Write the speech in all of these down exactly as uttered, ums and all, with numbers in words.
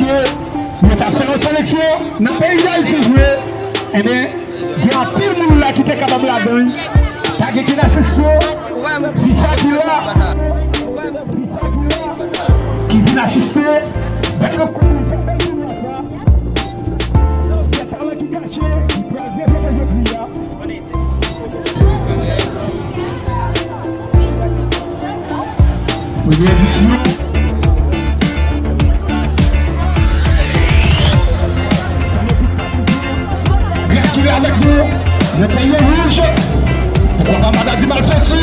Yo t ap fè yon seleksyon nan peyi Dayiti vre. Enben, gen anpil moun la ki te kapab ladan l. Pa gen ki n asiste. FIFA ki la. FIFA ki la. Ki vin asiste. Bèl koup. Gen talan ki kache. Ki pral devlope jodi a. Premye edisyon. Gras ki la avèk nou, nan Pènye Wouj. Poukwa pa Madadi Malfeti?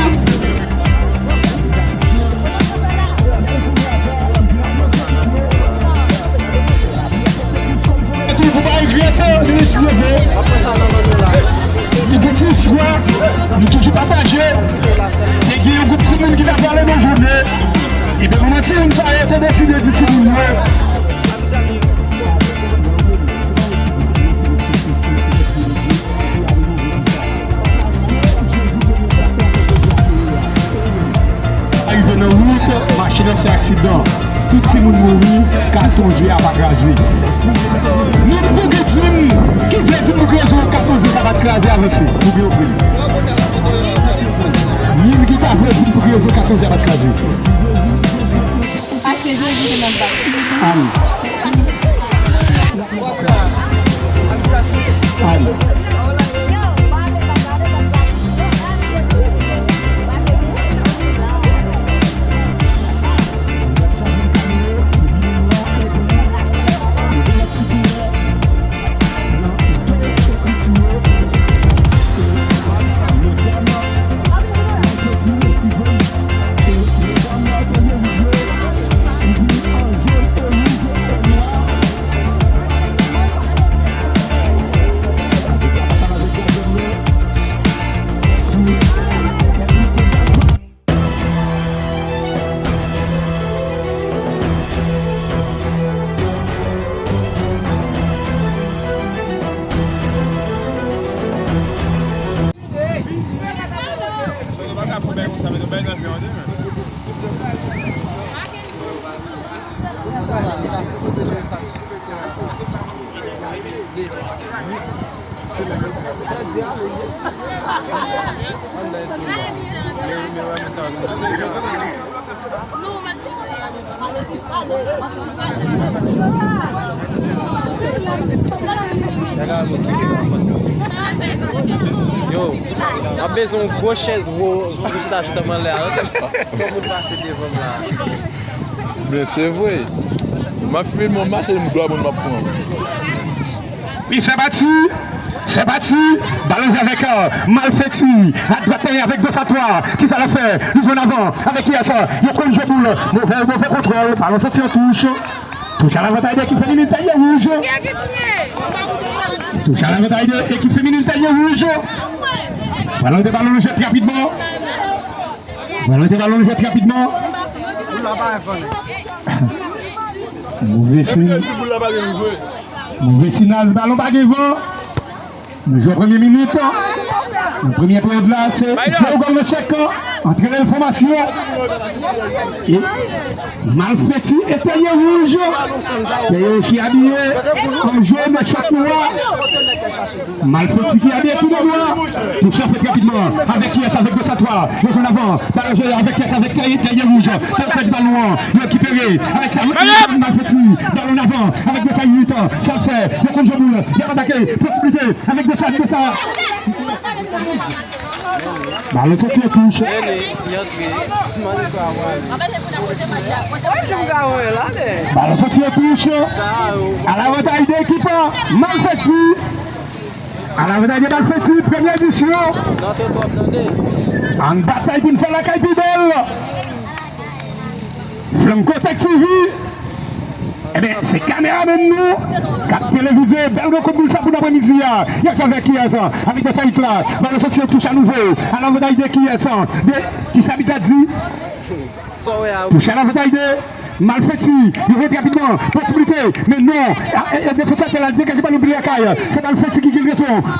Epi pou pa regrèt, li mesye vre. Li gen ti istwa, li toujou pataje. E gen yon gwoup timoun ki ta pale nan jounen. Ebyen, kòman timoun sa yo te deside di timoun yo. Arive nan wout, machin nan fè aksidan. Tout timoun mouri, katòz a pa kraze. Menm pou gen di m, ki vle di m pou kraze yon katòz a pa t kraze avanse, pou gen yon pri. Menm ki ta vle di m pou kraze yon katòz a pa t kraze. Pase Jezi te nan bak. Amen. Amen. Yo, m ap bezwen yon gwo chèz wo pou m chita chita m anlè a. Fò moun pase devan m la. Men se vre. M ap filme w mache, m dwa moun m ap pran. Li fè pati, fè pati, balon avèk, euh, Malfeti, a dwat tèren avèk Dosatwa, kisa l ap fè, li jwenn avan, avèk kiyès, yo konn jwe boul, move, move kontwòl, balon soti an touch. Touch a lavantaj de ekip feminin Pènye Wouj. Touch a lavantaj de ekip feminin Pènye Wouj. Balon de balon jwèt rapidman. Balon te balon jwèt rapidman. Move siy. Move siy nan balon pa gen van. Nou jwe premye minit. Nan premye peryòd la, se zewo gòl nan chèk. Antre nan fòmasyon. E Malfeti e Pènye Wouj. Pènye Wouj ki abiye an jòn nan chèk nwa. Malfeti ki abiye tou de nwa. Touch la fèt rapidman. Avèk kiyès? Avèk Dosatwa. Yo jwenn avan. Balon jwe avèk kiyès? Avèk Pènye Wouj. Yo pèdi balon an. Yo rekipere. Avèk sa, Malfeti. Balon avan. Avèk Dosa uit. Sa l fè. Yo konn jwe boul. Y ap atake. Posiblite. Avèk Dosa, Dosa. Balon soti an touch. Li antre. Mande kwa wè. Balon soti an touch. A lavantaj de ekip Malfeti. A lavantaj de Malfeti, premye edisyon. Ann batay pou n fè lakay pi bèl. Flanco Tech T V. Ebyen, se kameramenn nou k ap televize bèl rankont boul sa pou n apremidi a. Y ap fè avèk kiyès? Avèk Dosayit la. Balon soti an touch a nouvo. A lavantaj de kiyès? De, kisa abit la di? Touch a lavantaj de Malfeti. Yo ret rapidman. Posiblite. Men non. A, e, e, defansè la degaje balon pou li lakay. Se Malfeti ki gen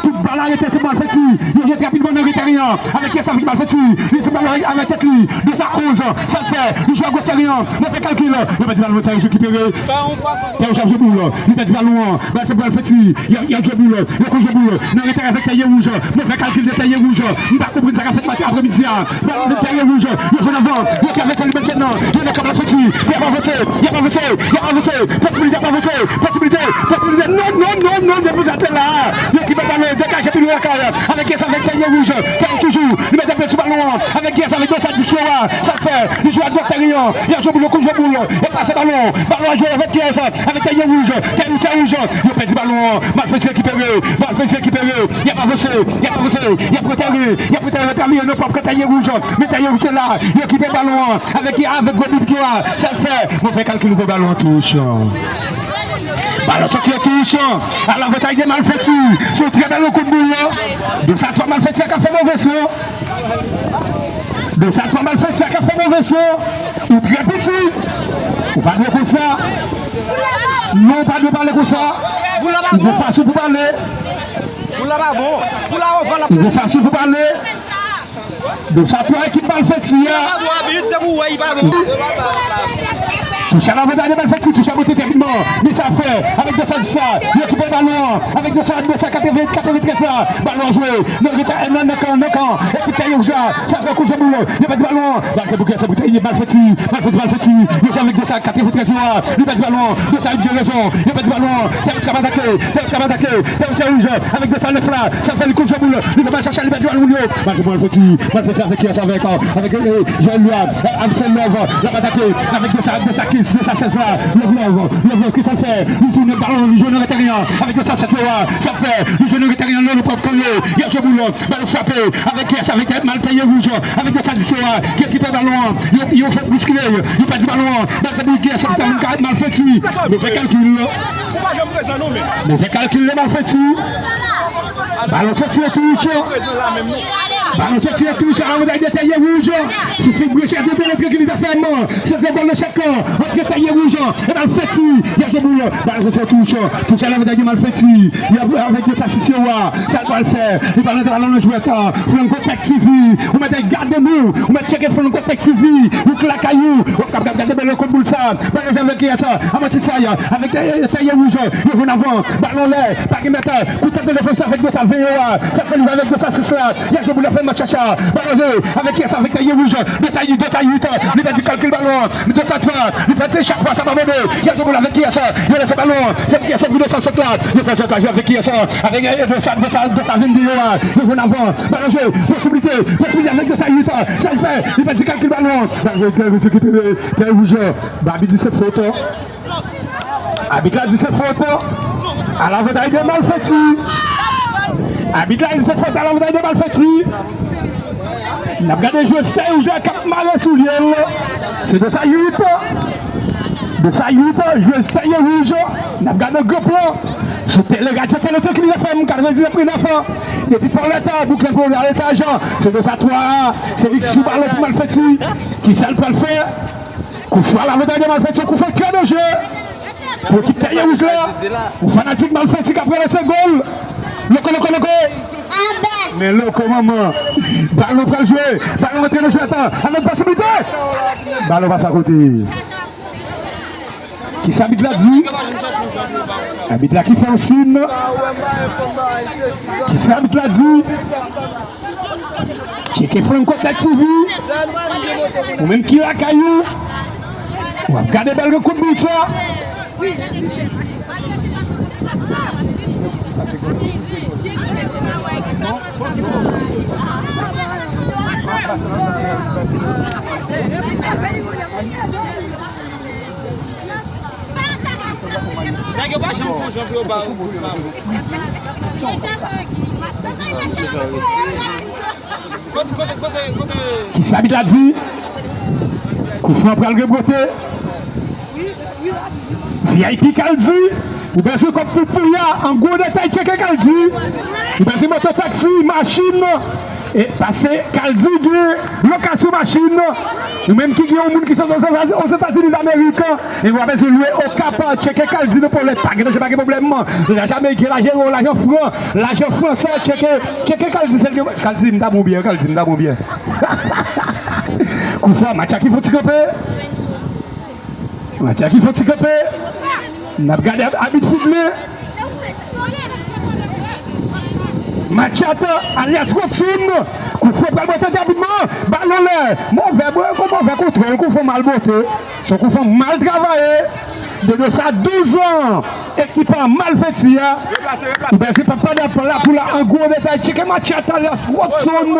Tout bal arete sou Malfeti. Yo jwe rapidman nan retè teren an. Avèk kiyès avèk Malfeti. Li sou bal avèk tèt li. De sa onz. Sa l fè. Li jwe a goch teren an. Move kalkil. Yo pèdi bal nan teren rekipere. Tè wouj ap jwe boul. Li pèdi balon an. Bal se pou Malfeti. Y ap, y ap jwe boul. Yo konn jwe boul. Nan retè avèk tèye wouj. Move kalkil de tèye wouj. M pa konprann sa k ap fèt maten aprèmidi a. Bal nan tèye wouj. Yo jwenn avan. Yo travèse li mentnan. Yo nan kan Malfeti. Y ap avanse. Y ap avanse. Y ap avanse. Posibilite ap avanse. Posibilite. Posibilite. Non, non, non, non. Depi sa te la. Yo ki pè balon. Degaje pi lwen lakay. Avèk kiyès avèk tèye wouj. Tèye toujou. Li mete pye sou balon an. Avèk kiyès avèk Dosa dis yo a. Sa k fè. Li jwe a dwat teren an. Y ap jwe boul. Yo konn jwe boul. Yo pase balon. Balon an jwe avèk kiyès. Avèk tèye wouj. Tèye wouj, tèye wouj. Yo pèdi balon an. Malfeti rekipere. Malfeti rekipere. Y ap avanse. Y ap avanse. Y ap retale. Y ap retale. Retale. Yo nan pwòp kan tèye wouj. Men tèye wouj la. Yo kite balon an. Avèk, avèk gwo bib yo a. Sa l fè. Move kalkil ouvè balon an touch. Balon soti an touch. A lavantaj de Malfeti. Se yon trè bèl kout boul la. Dosa twa Malfeti a ka fè move son. Dosa twa Malfeti a ka fè move son. Ou trè piti. Ou pa dwe konsa. Non, ou pa dwe pale konsa. Ou gen fason pou pale. Ou gen fason pou pale. Dosa twa ekip Malfeti a. Touch a lavantaj de Malfeti, touch a bote trè rapidman. Men sa fè, avèk Dosa dis la, yo kite balon an. Avèk Dosa, Dosa katreventez la, balon an jwe. Nan retè, nan, nan kan, nan kan. Ekip tèye wouj la, sa fè kout jwe boul. Yo pèdi balon an. Bal se pou kiyès, se pou tèye Malfeti. Malfeti, Malfeti. Yo jwe avèk Dosa katreventez yo a. Li pèdi balon an. Dosa ap jwe rezon. Yo pèdi balon an. Tèt k ap atake. Tèt k ap atake. Tèt tèt wouj. Avèk Dosa nèf la. Sa fè li kout jwe boul. Li fè bal chache, li pèdi balon yo. Malfeti, Malfeti. Malfeti avèk kiyès avèk, avèk, eh, Joël Loa. Absel Love. L ap atake. Avèk Dosa, Dosa kenz, Dosa sèz la. Love, Love. Love, Love, kisa l fè? Li tounen balon, li jwe nan teren an. Avèk Dosa sèt yo a. Sa fè. Li jwe nan teren an, nan pwòp kan yo. Y ap jwe boul. Balon frape. Avèk kiyès avèk Malfeti wouj. Avèk Dosa dis yo a. Ki rékipè balon an. Yo, yo fè bouskile. Yo pèdi balon an. Bal se pou kiyès avèk Malfeti. Move kalkil. Move kalkil de Malfeti. Balon soti an touch. Balon soti an touch. A lavantaj de tèye wouj. Sou fout brechè de penetre ki li ta fè. Se zè gòl nan chak kan. Antre tèye wouj. E Malfeti. Y ap jwe boul. Balon soti an touch. Touch a lavantaj de Malfeti. Y ap avèk Dosa sis yo a. Sa l pral fè. Li pral rantre balon nan jwèt. Franco Tech T V. Ou mèt gade nou. Ou mèt tcheke Franco Tech T V. Ou k lakay ou. Ou k ap gade bèl kout boul sa. Balon jwe avèk kiyès? Amatisa. Avèk tèye, tèye wouj. Yo jwenn avan. Balon lè. Pa gen mèt. Kout tèt nan defans avèk Dosa ven yo a. Sa fè li avèk Dosa sis la. Y ap jwe boul la fè match chacha. Balon jwe. Avèk kiyès? Avèk tèye wouj. Dosa uit, Dosa uit. Li pèdi kalkil balon. Dosa twa. Li pèdi chak fwa sa pa mande. Y ap jwe boul avèk kiyès? Yo lese balon. Se pou kiyès? Se pou Dosa sèt la. Dosa sèt la. Jwe avèk kiyès? Avèk, eh, Dosa, Dosa, Dosa vennde yo a. Yo jwenn avan. Balon jwe. Posiblite. Posiblite avèk Dosa uit. Sa l fè? Li pèdi kalkil balon. Balon jwe. Tèye wouj. Abit di se fot. Abit la di se fot. A lavantaj de Malfeti. Abit la di se fot a lavantaj de Malfeti. N ap gade jwè tèye wouj la k ap mare soulye l. Se Dosa uit. Dosa uit, jwè tèye wouj. N ap gade gran plan. Sou tele, radyo Tele Tranquille F M, katrevendisnèf pwen nèf. Depi Pòlèt, Bouklè, Pòlèt, Aletajan. Se Dosa twa. Se li ki sou balon pou Malfeti. Kisa l pral fè? Kout fwa lavantaj de Malfeti, kout fwa trè danjre. Pou ekip tèye wouj la. Pou fanatik Malfeti k ap ranmase gòl. Loko, loko, loko. Men loko, manman. Balon pral jwe. Balon rantre nan jwèt. Anòt posiblite. Balon pase akote. Kisa abit la di? Abit la ki fè yon sin. Kisa abit la di? Tcheke Franco Tech T V. Ou menm ki lakay ou, w ap gade bèl kout boul sa. Nèg yo pa janm fè yon jan pou yo ba yo. Kote, kote, kote, kote. Kisa abit la di? Kout fwa pral rebwote. V I P ka l di. Ou bezwen kòb pou poulya, an gwo detay, tcheke Kaldi. Ou bezwen moto, taksi, machin, e pase Kaldi gen lokasyon machin. Ou menm ki gen yon moun ki sot Ozetazini Damerik, e w ap bezwen lwe Okap, tcheke Kaldi nan Pòlèt, pa gen danje, pa gen pwoblèm. Lajameyik, lajero, lajan fran, lajan franse, tcheke, tcheke Kaldi, sèl gen Kaldi, m ta bon byen, Kaldi, m ta bon byen. Koufran, Matya ki fon ti kanpe. Matya ki fon ti kanpe. N ap gade ab-, abit fout li. Matya alyas Watson. Koufran pral mete rapidman. Balon lè. Move, move kontwòl. Koufran mal bote. Se yon koufran mal travaye. Dedo sa douz an. Ekip Malfeti a. Ou bezwen pa, pa, pa la pou la an gwo detay. Tcheke Matya alyas Watson.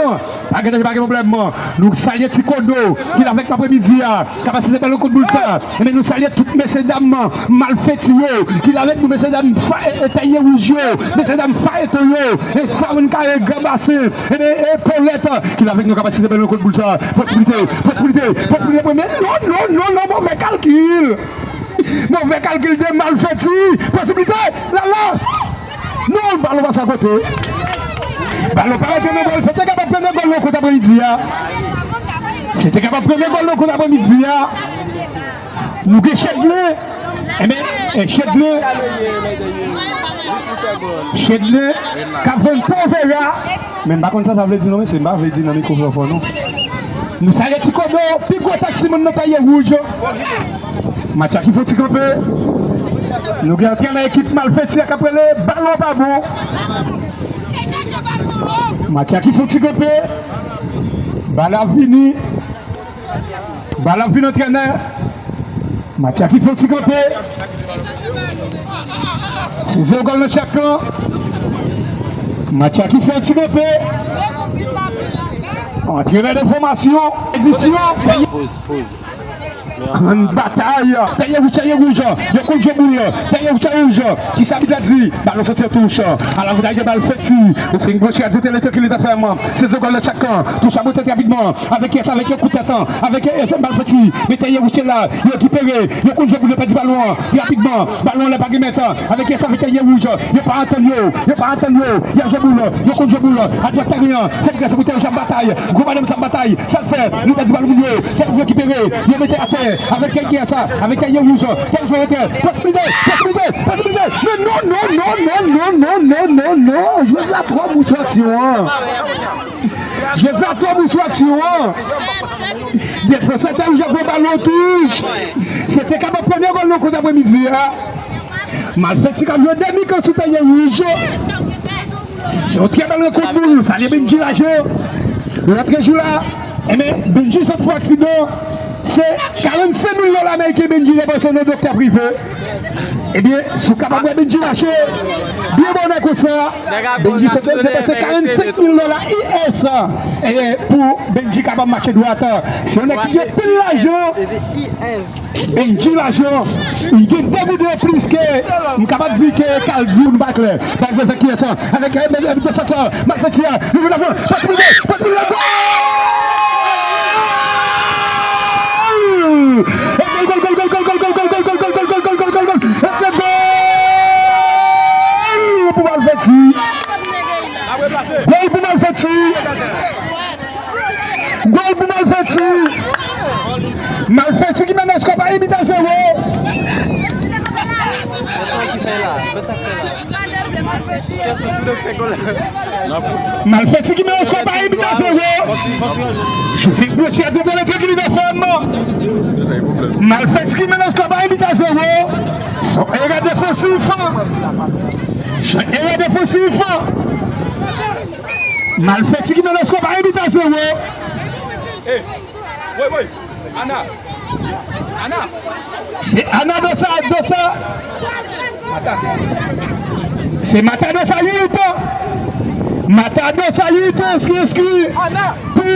Pa gen danje, pa gen pwoblèm. Nou salye Ti Kodo ki la avèk n apremidi a. Kapasite bèl kout boul sa. Ebyen, nou salye tout mesyedam Malfeti yo ki la avèk nou, mesyedam fa-, e, e, Tèyè Wouj yo, mesyedam Fayeto yo, e Sawoun Kare, Gran Basen, ebyen, e Pòlèt ki la avèk nou, kapasite bèl kout boul sa. Posibilite, posibilite, posibilite premye. Non, non, non, non, move kalkil. Move kalkil de Malfeti. Posibilite, la, la. Non, balon pase akote. Balon pa rete nan gòl. Se te kapab premye gòl nou kont apremidi a. Se te kapab premye gòl nou kont apremidi a. Nou gen Chedlin. Ebyen, e Chedlin. Chedlin k ap vann Povera. Men m pa konn sa sa vle di non, mesye, m pa vle di nan mikwofòn non. Nou salye Ti Kodo, pi gwo taksimann nan Tèyè Wouj. Matya ki fon ti kanpe. Nou gen antrenè ekip Malfeti a k ap rele balon pa bon. Matya ki fon ti kanpe. Bal ap vini. Bal ap vin antrenè. Matya ki fè yon ti kanpe. Se zewo gòl nan chak kan. Matya ki fè yon ti kanpe. Antrenè de fòmasyon, edisyon. Poz, poz. Grann batay. Tèyè wouj, tèyè wouj. Yo konn jwe boul. Tèyè wouj, tèyè wouj. Kisa abit la di? Balon soti an touch. Alavantay de Malfeti. Ou fin branche radyo tele Tranquillité F M. Se zewo gòl nan chak kan. Touch a monte rapidman. Avèk kiyès? Avèk yon kout tèt. Avèk, e, se Malfeti. Men Tèyè wouj la. Yo rekipere. Yo konn jwe boul, yo pèdi balon an. Rapidman. Balon an lè pa gen mèt. Avèk kiyès? Avèk Tèyè wouj. Yo pa antann yo. Yo pa antann yo. Y ap jwe boul. Yo konn jwe boul. Adwat teren an. Se li ki rete pou Tèyè wouj ap batay. Gwo madanm sa ap batay. Sa l fè? Nou pèdi balon moun yo. Tèyè wouj rekipere. Yo mete atè. Avèk kiyès sa? Avèk Tèyè wouj. Tèyè wouj fè retè. Posibilite. Posibilite. Posibilite. Men non, non, non. Jwèz la twò mou sou aksyon an. Jwèz la twò mou sou aksyon an. Defansè Tèyè wouj ap pran balon touch. Se te kapab premye gòl nou kont apremidi a. Malfeti k ap jwe demi kan sou Tèyè wouj. Se yon trè bèl rankont pou nou. Salye Bendji Lajan. Lòt jou la, enben, Bendji sot fè aksidan. Se karannsenk mil dola ameriken Bendji depanse nan doktè prive. Ebyen, si w kapab wè Bendji mache byen bonè konsa, Bendji sot depanse karannsenk mil dola U S, e, pou Bendji kapab mache dwat. Se yon nèg ki gen pil lajan. Bendji Lajan, li gen de goude plis ke m kapab di ke Kaldi, nou pa klè. Bal jwe avèk kiyès? Avèk, e, e, e, Malfeti a. Nou vin avan. Posibilite, posibilite, gòl! Gòl, gòl, gòl! E se gòl pou Malfeti. Gòl pou Malfeti. Gòl pou Malfeti. Malfeti ki mennen skò pa yon bi a zewo. Malfeti ki mennen skò pa yon bi a zewo. Sou fik bouch a di de lete ki li fè fèm. Malfeti ki mennen skò pa yon bi a zewo. Se yon erè defansif. Se yon erè defansif. Malfeti ki mennen skò pa yon bi a zewo. Woy, woy. Ana. Ana. Se Ana Dosa, Dosa. Se Mata Dosa uit. Matadò Sayit enskri, enskri pou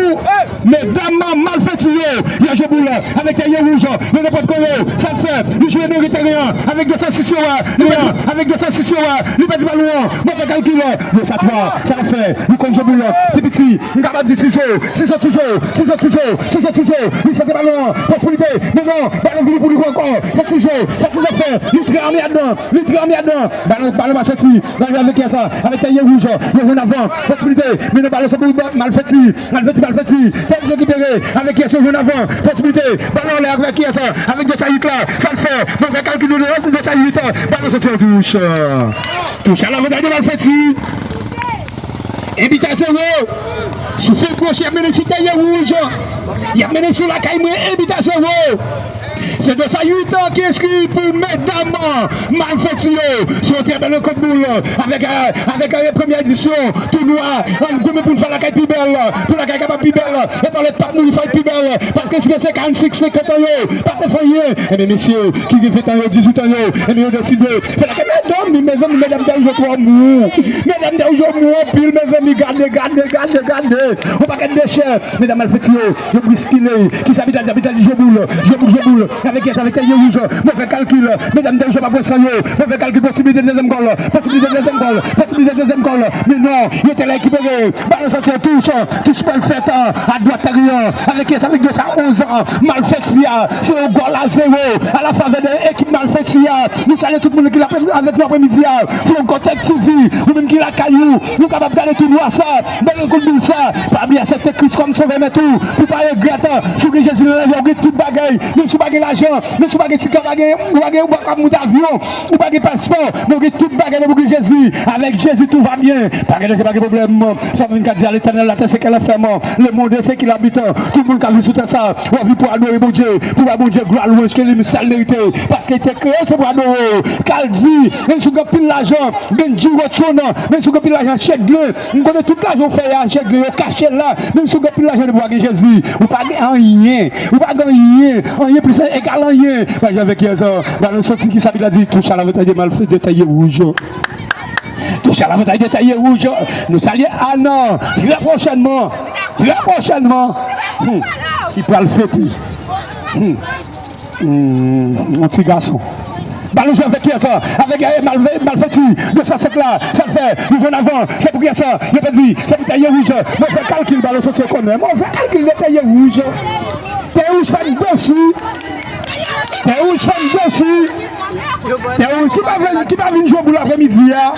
medam Malfeti yo. Yè Joboul avèk tèye wouj, yo nenpòt kote. Sa k fè li jwe nan reteren an avèk de sa sis yo a. Li pèdi, avèk de sa sis yo a. Li pèdi balon an. Mwen fè kalkil. De sa twa. Sa k fè li konn Joboul. Ti piti, m kapab di Tizo. Tizo, Tizo, Tizo, Tizo, Tizo, Tizo. Li sante balon an. Posibilite. Men non, balon vini pou li ankò. Se Tizo. Sa Tizo fè. Li trè anmèdan. Li trè anmèdan. Balon, balon pa soti. Nan jwe avèk kiyès sa? Avèk tèye wouj. Yo jwenn avan. Posibilite. Men nan balon se pou Malfeti. Malfeti, Malfeti. Fè li rekipere. Avèk kiyès yo jwenn avan? Posibilite. Balon anlè avèk kiyès sa? Avèk de Sayit la. Sa l fè? Move kalkil de Sayit. Balon soti an touch. Touch a lavantaj de Malfeti. En bi a zewo. Sou fil kwoche, y ap mennen sou tèye wouj. Y ap mennen sou lakay mwen, en bi a zewo. Se de Sayit ki enskri pou medam Malfeti yo. Se yon trè bèl rankont boul avèk, avèk, eh, premyè edisyon tounwa. Ann goumen pou n fè lakay pi bèl, pou lakay kapab pi bèl. E pa lè t ap mouri fè l pi bèl. Paske si mesye karannsenk, senkant an yo pa te fè anyen, enben mesye ki gen ven tan yo, dizuit an yo, enben yo deside fè lakay. Medam, mezanmi, medam tèye wouj yo twò mou. Medam tèye wouj yo mou anpil, mezanmi, gade, gade, gade, gade. Yon pakèt dechè. Medam Malfeti yo, yo briskile. Kisa pita, pita di Joboul. Joboul, Joboul. Avèk kiyès? Avèk tèye wouj. Move kalkil. Medam tèye wouj yo pa pran san yo. Move kalkil, posibilite dezyèm gòl. Posibilite dezyèm gòl. Posibilite dezyèm gòl. Men non, yo te rekipere. Balon soti an touch. Touch pral fèt a dwat teren an. Avèk kiyès? Avèk de sa onz an. Malfeti a. Se yon gòl a zewo. A la favè de ekip Malfeti a. Nou salye tout moun ki la avèk nou aprèmidi a. Flongo Tech T V. Ou menm ki lakay ou. Nou kapab gade tounwa sa. Bèl kout boul sa. Pa bliye aksepte Kris kòm sovè mèt ou. Pou pa regrèt. Si w gen Jezi nan lavi w, ou gen tout bagay. Menm si w pa gen lajan. Menm si w pa gen ticket, ou pa gen, ou pa gen, ou pa ka moute avyon. Ou pa gen paspò. Men ou gen tout bagay nan bouke Jezi. Avèk Jezi, tout va byen. Pa gen danje, pa gen pwoblèm. Sa vin ka di a Letènèl, la tè se kè lanfè mò. Le monde et ce qu'il habite. Tout moun k ap viv sou tè sa. W ap vin pou adore Bondye. Pou bay Bondye glwa, lwanj ke li sèl merite. Paske li te kreye w, se pou adore w. K al di, menm si w gen anpil lajan, Benji Watson, menm si w gen anpil lajan, Chedlen, m konnen tout lajan w fè a, Chedlen, yo kache l la. Menm si w gen anpil lajan, depi w pa gen Jezi, ou pa gen anyen. Ou pa gen anyen. Anyen plis egal anyen. Pa jwe avèk yè sa. Balon soti, kisa pita di? Touch a lavantaj de Malfeti, de tèye wouj. Touch a lavantaj de tèye wouj. Nou salye Anan. Trè pwochènman. Trè pwochènman. Hmm. Ki pral fete. Hmm. Hmm, yon ti gason. Balon jwe avèk kiyès sa? Avèk, eh, Malve-, Malfeti. De sa sèt la. Sa l fè. Li jwenn avan. Se pou kiyès sa? Li pèdi. Se pou tèye wouj. Move kalkil. Balon soti, kònè. Move kalkil de tèye wouj. Tèye wouj fè m desi. Tèye wouj fè m desi. Tèye wouj ki pa vin, ki pa vin jwe boul aprèmidi a.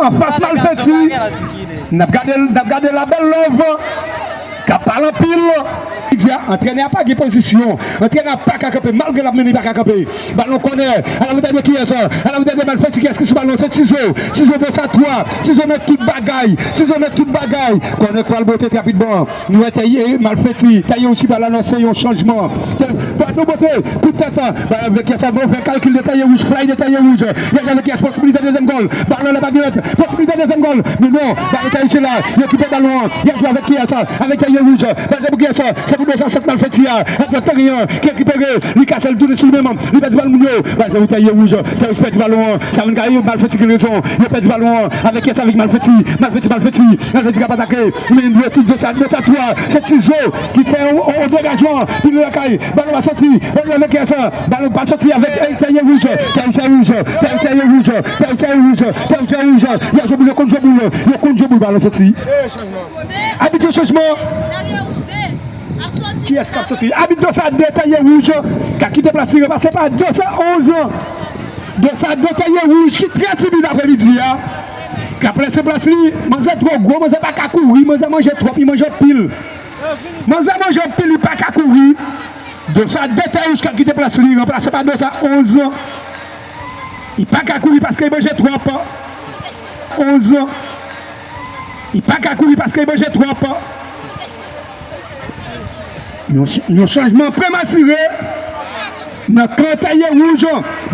Anfas Malfeti. N ap gade, n ap gade la bèl love. K ap pale anpil. Li di a, antrènè a pa gen pozisyon. Antrènè a pa ka kanpe. Malgre l ap mennen, li pa ka kanpe. Balon kònè. Alavantaj de kiyès? Alavantaj de Malfeti. Kiyès ki sou balon? Se Tizo. Tizo de sa twa. Tizo mèt tout bagay. Tizo mèt tout bagay. Kònè k pral bote rapidman. Nou wè tèye Malfeti. Tèye wouj ki pral anonse yon chanjman. Tè-, pa nou bote. Kout tèt. Balon avèk kiyès? Move kalkil de tèye wouj. Fly de tèye wouj. Yè avèk kiyès? Posibilite dezyèm gòl. Balon la pa gen lòt. Posibilite dezyèm gòl. Men non. Balon tèye wouj la. Yo kite balon an. Yo jwe avèk kiyès? Avèk tèye wouj. Pase pou kiyès? Se pou de sa sèt Malfeti a. Ap nan teren an. Ki rekipere. Li kase l tounen sou li menm. Li pèdi bal moun yo. Pase pou tèye wouj. Tèye wouj pèdi balon an. Sa vin kay yo. Malfeti gen rezon. Yo pèdi balon an. Avèk kiyès? Avèk Malfeti. Malfeti, Malfeti. Malfeti k ap atake. Men li tout de sa, de sa twa. Se Tizo ki fè yon, yon, yon degajman. Li lakay. Balon pa soti. Balon avèk kiyès? Balon pa soti avèk, eh, tèye wouj. Tèye wouj, tèye wouj, tèye wouj, tèye wouj. Yo jwe boul, yo konn jwe boul. Yo konn jwe boul, balon soti. Abit yo chanjman. Kiyès k ap soti? Abit de sa de tèye wouj. K ap kite plas li, ranplase pa de sa onz. De sa de tèye wouj ki trè timid aprèmidi a. K ap lese plas li. Manzè twò gwo, manzè pa ka kouri, manzè manje twòp, li manje anpil. Manzè manje anpil, li pa ka kouri. De sa de tèye wouj k ap kite plas li, ranplase pa de sa onz. Li pa ka kouri paske li manje twòp. Onz. Li pa ka kouri paske li manje twòp. Yon ch-, yon chanjman prematire. Nan kan Tèyè Wouj,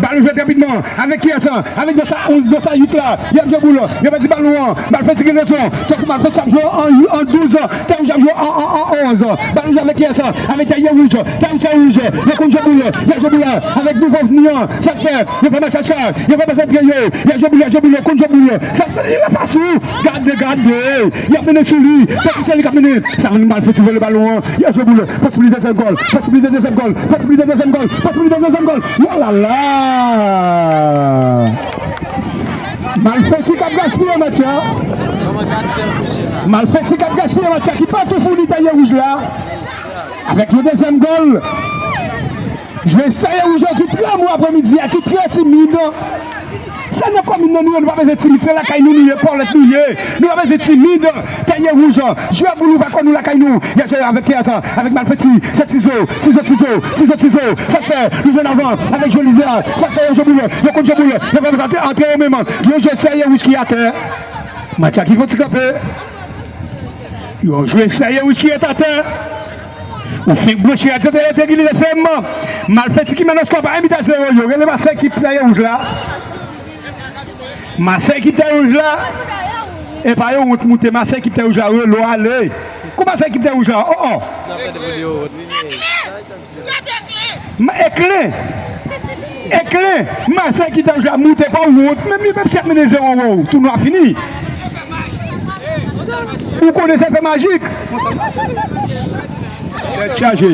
balon jwe rapidman. Avèk kiyès? Avèk de sa onz, de sa uit la. Y ap jwe boul. Yo pèdi balon an. Malfeti gen rezon. Tankou Malfeti ap jwe an, an douz. Tèyè Wouj ap jwe an, an, an onz. Balon jwe avèk kiyès? Avèk Tèyè Wouj. Tèyè Wouj, Tèyè Wouj. Yo konn jwe boul. Y ap jwe boul la. Avèk nouvo vini an. Sa k fè? Yo fè mach a chay. Yo fè pase antre yo. Y ap jwe boul, y ap jwe boul, yo konn jwe boul. Sa k fè? Li pa sou. Gade, gade. Y ap mennen sou li. Tankou se li k ap mennen. Sa vin Malfeti vole balon an. Y ap jwe boul. Posiblite dezyèm gòl. Posiblite dezyèm gòl. Posiblite dezyèm gòl. Posiblite dezyèm gòl. Olala! Malfeti k ap gaspiye match la. Malfeti k ap gaspiye match la ki pa tou founi Tèyè Wouj la. Avèk yon dezyèm gòl. Jwè Tèyè Wouj yo ki trè mou aprèmidi a, ki trè timid. Sa nan komin nan nou yo, nou pa bezwen timid, se lakay nou nou ye, pòlèt nou ye. Nou pa bezwen timid. Tèyè Wouj, jwè boul ou pa konn nou lakay nou. Y ap jwe avèk kiyès? Avèk Malfeti, se Tizo, Tizo, Tizo, Tizo, Tizo. Sa k fè, li jwenn avan, avèk jwe Lizè. Sa k fè, yo jwe boul, yo konn jwe boul. Yo pa bezwen antre yo menm. Yo jwe Tèyè Wouj ki atè. Match la ki fon ti kanpe. Yo jwe Tèyè Wouj ki ret atè. Ou fenk blanchi a tete rete ki li te fè m. Malfeti ki mennen skò pa en bi a zewo. Yo rele Masè ekip Tèyè Wouj la. Masè ekip Tèyè Wouj la. E pa yo wont moute Masè ekip Tèyè Wouj la. Relo ale. Kou Masè ekip Tèyè Wouj la. Oh, oh. M-, Eklen. Eklen. Masè ekip Tèyè Wouj la moute pa wont. Menm li menm si ap mennen zewo, wow. Tounwa fini. Ou konnen se fè majik. Tèt chaje.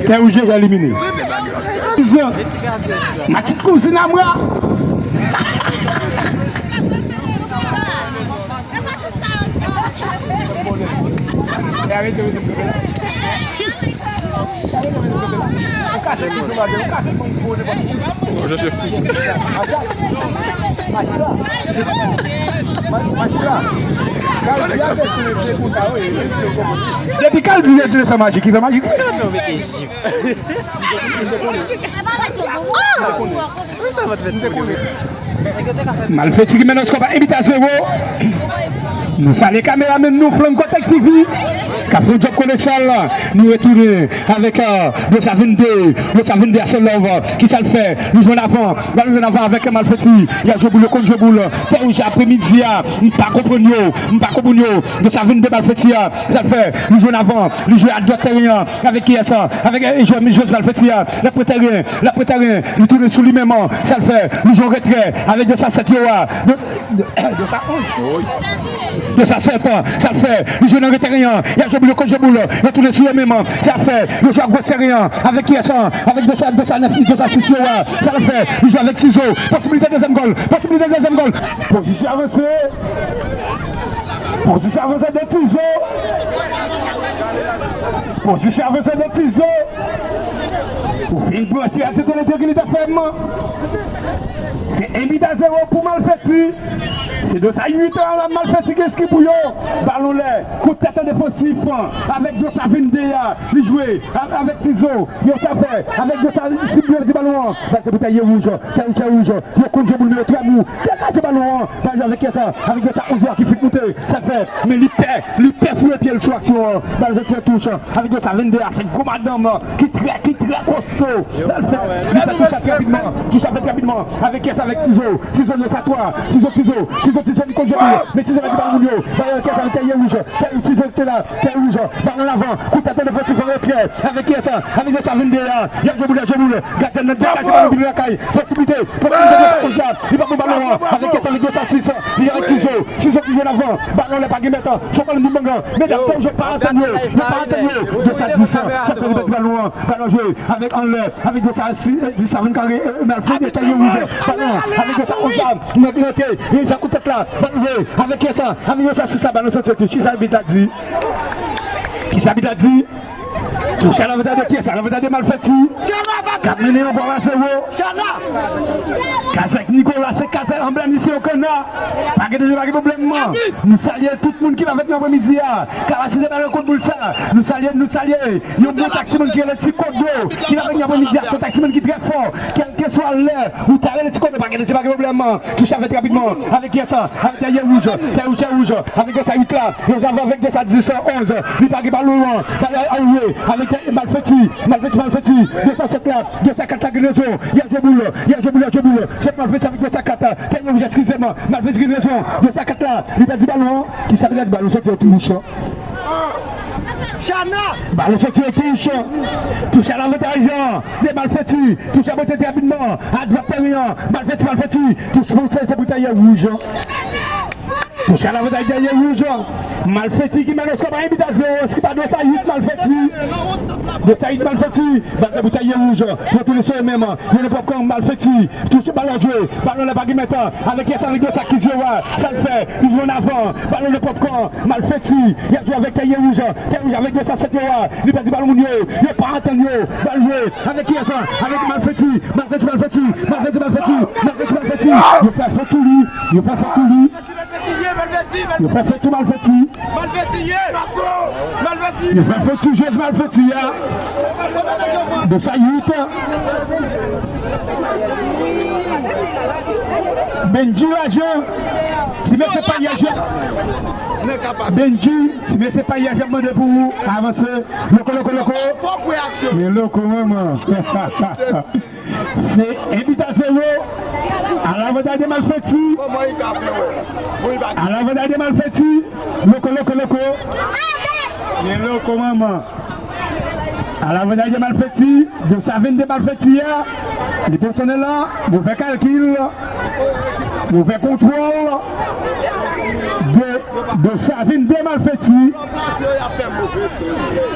Tèyè Wouj deja elimine. Matit kouzin a mwen. Depi Kaldi yo di l fè majik, li fè majik. Malfeti ki mennen skò pa en bi a zewo. Nou salye kameramèn nou, Flanco Tech T V, k ap fè yon djòb kolosal. Nou retounen avèk, euh, de sa vennde. De sa vennde a se love. Kisa l fè? Li jwenn avan. Li jwenn avan avèk Malfeti. Y ap jwe boul, yo konn jwe boul. Tèyè Wouj aprèmidi a. M pa konprann yo. M pa konprann yo. De sa vennde Malfeti a. Sa l fè? Li jwenn avan. Li jwe adwat teren an. Avèk kiyès? Avèk, eh, jwè, jwè Malfeti a. L ap pran teren. L ap pran teren. Li tounen sou li menm. Sa l fè? Li jwe retrè. Avèk de sa sèt yo a. De, de, de sa onz. De sa sèt. Sa l fè? Li jwe nan retrè teren an. Y ap jwe boul, yo konn jwe boul. Yo tounen sou yo menm. Sa l fè? Yo jwe a gòch teren an. Avèk kiyès? Avèk de sa, de sa nèf, de sa sis yo a. Sa l fè? Li jwe avèk Tizo. Posiblite dezyèm gòl. Posiblite dezyèm gòl. Pozisyon avanse. Pozisyon avanse de Tizo. Pozisyon avanse de Tizo. Ou fin branche a tete lete ki li ta fè m. Se en bi a zewo pou Malfeti. Se de sa uit an la Malfeti gen ski pou yo. Balon lè. Kout tèt an defansif. Avèk de sa vennde a. Li jwe. A-, avèk Tizo. Yo tapè. Avèk de sa sib yo di balon an. Sa se pou Tèyè Wouj. Tèyè Wouj. Yo konn jwe boul yo trè mou. Degaje balon an. Ba jwe avèk kiyès? Avèk de sa onz la ki fit moute. Sa fè. Men li pè. Li pè foule pye l sou aksyon an. Bal soti an touch. Avèk de sa vennde a. Se gwo madanm ki trè, ki trè kosto. Bal fèt. Li fè touch ap rapidman. Touch ap fèt rapidman. Avèk kiyès? Avèk Tizo. Tizo de sa twa. Tizo, Tizo. Tizo, Tizo, li konn jwe boul. Men Tizo pèdi bal moun yo. Bal avèk kiyès? Avèk Tèyè Wouj. Tèyè Tizo ki te la. Tèyè Wouj. Bal an avan. Kout tèt an defansif an retrè. Avèk kiyès? Avèk de sa vennde a. Y ap jwe boul, y ap jwe boul. Gadyen nan degaje balon pou li lakay. Posiblite. Posiblite de sa onz la. Li pa pran balon an. Avèk kiyès? Avèk de sa sis. Li avèk Tizo. Tizo ki jwenn avan. Balon lè pa gen mèt. Fò bal moun mangan. Medam, fò yo pa antann yo. Yo pa antann yo. De sa dis. Sa fè li pèdi balon an. Balon jwe. Avèk anlè. Avèk de sa si, eh, de sa vin kare, eh, Malfeti, Tèyè Wouj. Balon. Avèk de sa onz la. Nèg rete. Li fè kout tèt la. Balon jwe. Avèk kiyès? Avèk de sa sis la. Balon soti. Kisa abit la di? Kisa abit la di? Touche a nan ventade kiyès? Nan ventade Malfeti. K ap mennen yon gòl a zewo. Kazèk Nicolas, se kazèk anba misye yo kanna. Pa gen danje, pa gen pwoblèm. Nou salye tout moun ki la avèk nou aprèmidi a. K ap asiste nan rankont boul sa. Nou salye, nou salye. Yon bon taksimann ki rele Ti Kodo. Ki la avèk nou aprèmidi a. Se yon taksimann ki trè fò. Kèlkeswa lè ou ta rele Ti Kodo, pa gen danje, pa gen pwoblèm. Touche avèk rapidman. Avèk kiyès? Avèk Tèyè Wouj. Tèyè Wouj, Tèyè Wouj. Avèk de sa uit la. Yo gade avèk de sa dis, onz. Li pa gen balon an. Talè a wi. Avèk Malfeti, Malfeti, Malfeti, de san sèt la, de san kat la gen rezon, y a jwe boul, y a jwe boul, y a jwe boul, se Malfeti avèk de san kat la, Tèyè Wouj, eskize m, Malfeti gen rezon, de san kat la, li pèdi balon an, kisa li pèdi balon, soti an touch. Chana! Balon soti an touch, touch a lavantaj de Malfeti, touch a pote rapidman, a dwat teren an, Malfeti, Malfeti, touch pou se, se pou Tèyè Wouj. Touch a lavantaj Tèyè Wouj. Malfeti ki mennen skò pa en bi a zewo, eski pa de sa uit Malfeti. De sa uit Malfeti. Bal fè pou Tèyè Wouj. Retounen sou yo menm. Yo nan pwòp kan Malfeti. Touche balon jwe. Balon la pa gen mèt. Avèk yès avèk de sa ki zye wa. Sa l fè. Li jwe an avan. Balon nan pwòp kan Malfeti. Y ap jwe avèk Tèyè Wouj. Tèyè Wouj avèk de sa sèt yo wa. Li pèdi balon moun yo. Yo pa antann yo. Bal jwe. Avèk yès. Avèk Malfeti. Malfeti, Malfeti. Malfeti, Malfeti. Malfeti, Malfeti. Yo fè fo sou li. Yo fè fo sou li. Yo fè fo sou Malfeti. Yo fè fo sou jwèz Malfeti a. De sa uit. Bendji Lajan. Ti mesye pa yè jwè. Bendji, ti mesye pa yè jwè mande pou ou avanse. Loko, loko, loko. Men loko, manman. Se en bi a zewo. A lavantaj de Malfeti. A lavantaj de Malfeti. Loko, loko, loko. Men loko, manman. A lavantaj de Malfeti. Yo sa vennde Malfeti a. Li pèsonèl la. Yo fè kalkil. Yo fè kontwòl. De, de sa vennde Malfeti.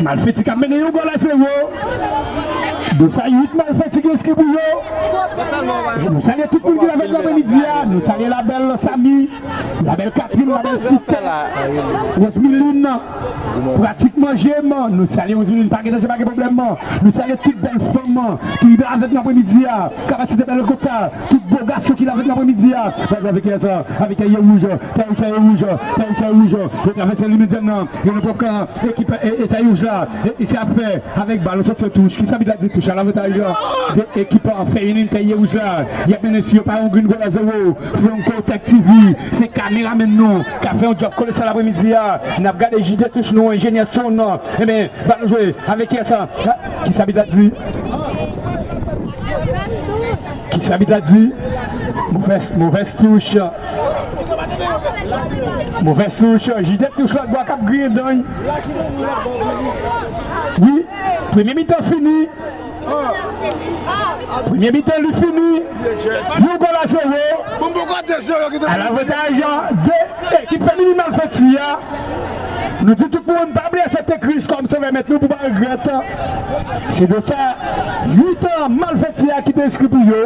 Malfeti k ap mennen yon gòl a zewo. De sa uit Malfeti ki enskri pou yo. Nou salye tout moun ki la avèk nou apremidi a. Nou salye la bèl Sami, la bèl Katrin, la bèl Sitè, Rosmiline, pratikman je m. Nou salye Rosmiline, pa gen danje, pa gen pwoblèm. Nou salye tout bèl fanm ki la avèk nou apremidi a. Kapasite bèl kot sa. Tout bo gason ki la avèk nou apremidi a. Avèk yès, avèk Tèyè Wouj, Tèyè, Tèyè Wouj, Tèyè, Tèyè Wouj. Yo travèse limit zòn nan. Yo nan pwòp kan ekip e, e Tèyè Wouj la. E, e se ap fè avèk balon soti touch. Kisa abit la di? Touch a lavantaj de ekip feminin Tèyè Wouj la. Y ap mennen si yo pa yon grenn gòl a zewo. Franco Tech T V, se kameramèn nou k ap fè yon djòb kolosal apremidi a. N ap gade J D touch nou, enjenyè son. Ebyen, balon jwe avèk yès. Kisa abit la di? Kisa abit la di? Movèz, movèz touch. Movèz touch. J D touch lòt bò k ap griyen dan. Wi, premye mitan fini. Premye mitan li fini. Yon gòl a zewo. A lavantaj de ekip feminin Malfeti a. Nou di tout moun pa bliye aksepte Kris kòm sovè mèt nou pou pa regrèt. Se de sa uit Malfeti a ki te enskri pou yo.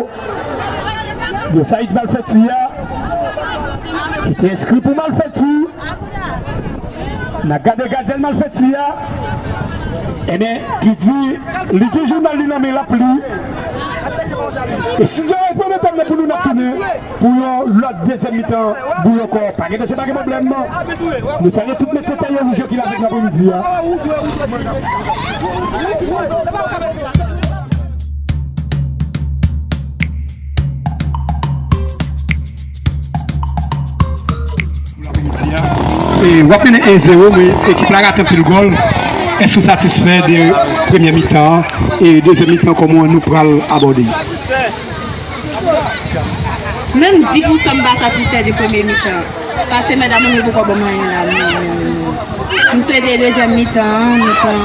De sa uit Malfeti a ki te enskri pou Malfeti. N a gade gadyèn Malfeti a. Ebyen, ki di li gen jounal li nan men l ap li. E si Dye vle, premye tan pou nou n ap tounen. Pou yon lòt dezyèm mitan boul ankò. Pa gen danje, pa gen pwoblèm. Nou salye tout mesye Tèyè Wouj yo ki la avèk nou apremidi a. E, w ap mennen en zewo, men ekip la rate anpil gòl. Èske w satisfè de premyè mitan an? E dezyèm mitan, kòman nou pral abòde? Menm dis pousan m pa satisfè de premye mitan. Paske medam nou poko ban m anyen la, nou, nou, nou, nou. Nou swete dezyèm mitan an, nou pran,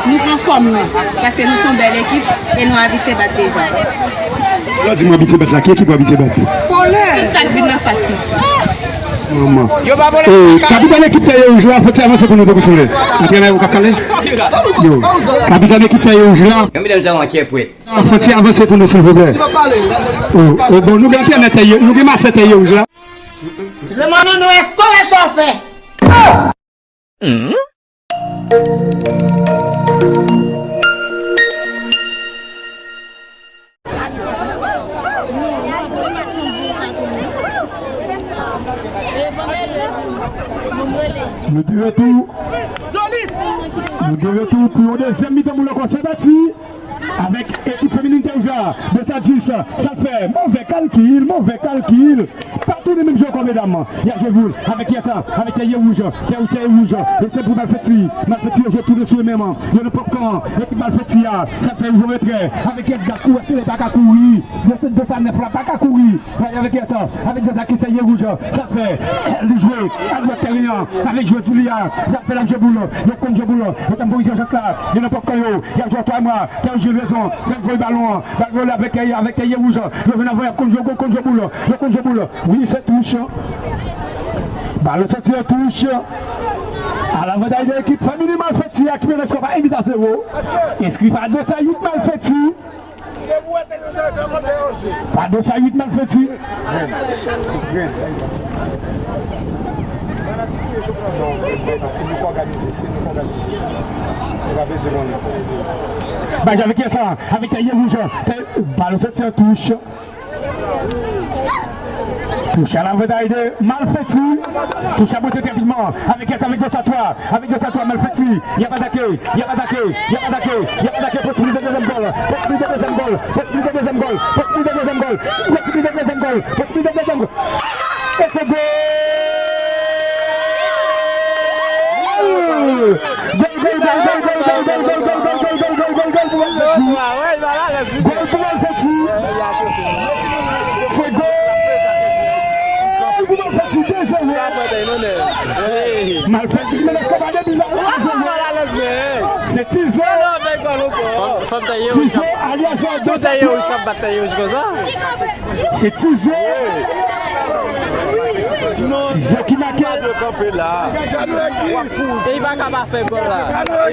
nou pran fòm nou. Paske nou se yon bèl ekip e nou abitye bat deja. Lè w di m abitye bat la, ki ekip w abitye bat? Tout sa k vin nan fas nou. Manman. E, kapitan ekip Tèyè Wouj la, fò ti avanse pou nou, tankou sou lè. Antrenè yo k ap pale. Yo. Kapitan ekip Tèyè Wouj la. Yon medam sa yon kè pwèt. Fò ti avanse pou nou, silvouplè. O, o, bon, nou gen antrenè Tèyè, nou gen masè Tèyè Wouj la. Lemanno nou e kole chofè. Nou de retou. Nou de retou pou yon dezyèm mitan pou le konsèbatè. Avèk ekip feminin Tèyouj la, de sa dis, sa fè move kalkil, move kalkil. Pa tounen menm jan ankò, medam. Y ap jwe boul avèk yè sa, avèk tèyè wouj, tèyè, tèyè wouj. E se pou Malfeti. Malfeti yo jwe tounen sou yo menm. Yo nan pòp kan. Ekip Malfeti a, sa fè yo jwe retrè. Avèk yè sa, kouri, se pa ka kouri. De sa, de sa nèf la, pa ka kouri. Fè avèk yè sa, avèk yè sa ki fè yè wouj, sa fè, li jwe, a dwat tèren an, avèk jwe Julia, sa fè l ap jwe boul, yo konn jwe boul, yo tanporize jwèt la, yo nan pòp kan yo, y ap jwe twa mwa, Tèyouj jwe rezon, y ap voye balon an, bal vole avèk tèyè, avèk tèyè wouj, yo vin avan, y ap konn jwe, konn jwe boul, yo konn jwe boul, wi, se touch, balon soti an touch, a lavantaj de ekip feminin Malfeti a ki mennen skò pa en bi a zewo, enskri pa de sa uit Malfeti. Pa de sa uit Malfeti. Bal avèk yè sa, avèk tèyè wouj, bal soti an touch. Touch a lavantaj de Malfeti. Touch a pote trè finman. Avèk yè sa, avèk de sa twa. Avèk de sa twa, Malfeti. Y ap atake. Y ap atake. Y ap atake. Y ap atake. Posibilite dezyèm gòl. Posibilite dezyèm gòl. Posibilite dezyèm gòl. Posibilite dezyèm gòl. Posibilite dezyèm gòl. Posibilite dezyèm gòl. E se gòl! Gòl, gòl, gòl pou Malfeti. Gòl pou Malfeti. Se gòl pou Malfeti, de zewo. Malfeti ki mennen skò pa de bi a zewo. Se Tizo. Tizo alyas Tizo. Se Tizo. Tizo ki make. E i pa ka pa fè gòl la.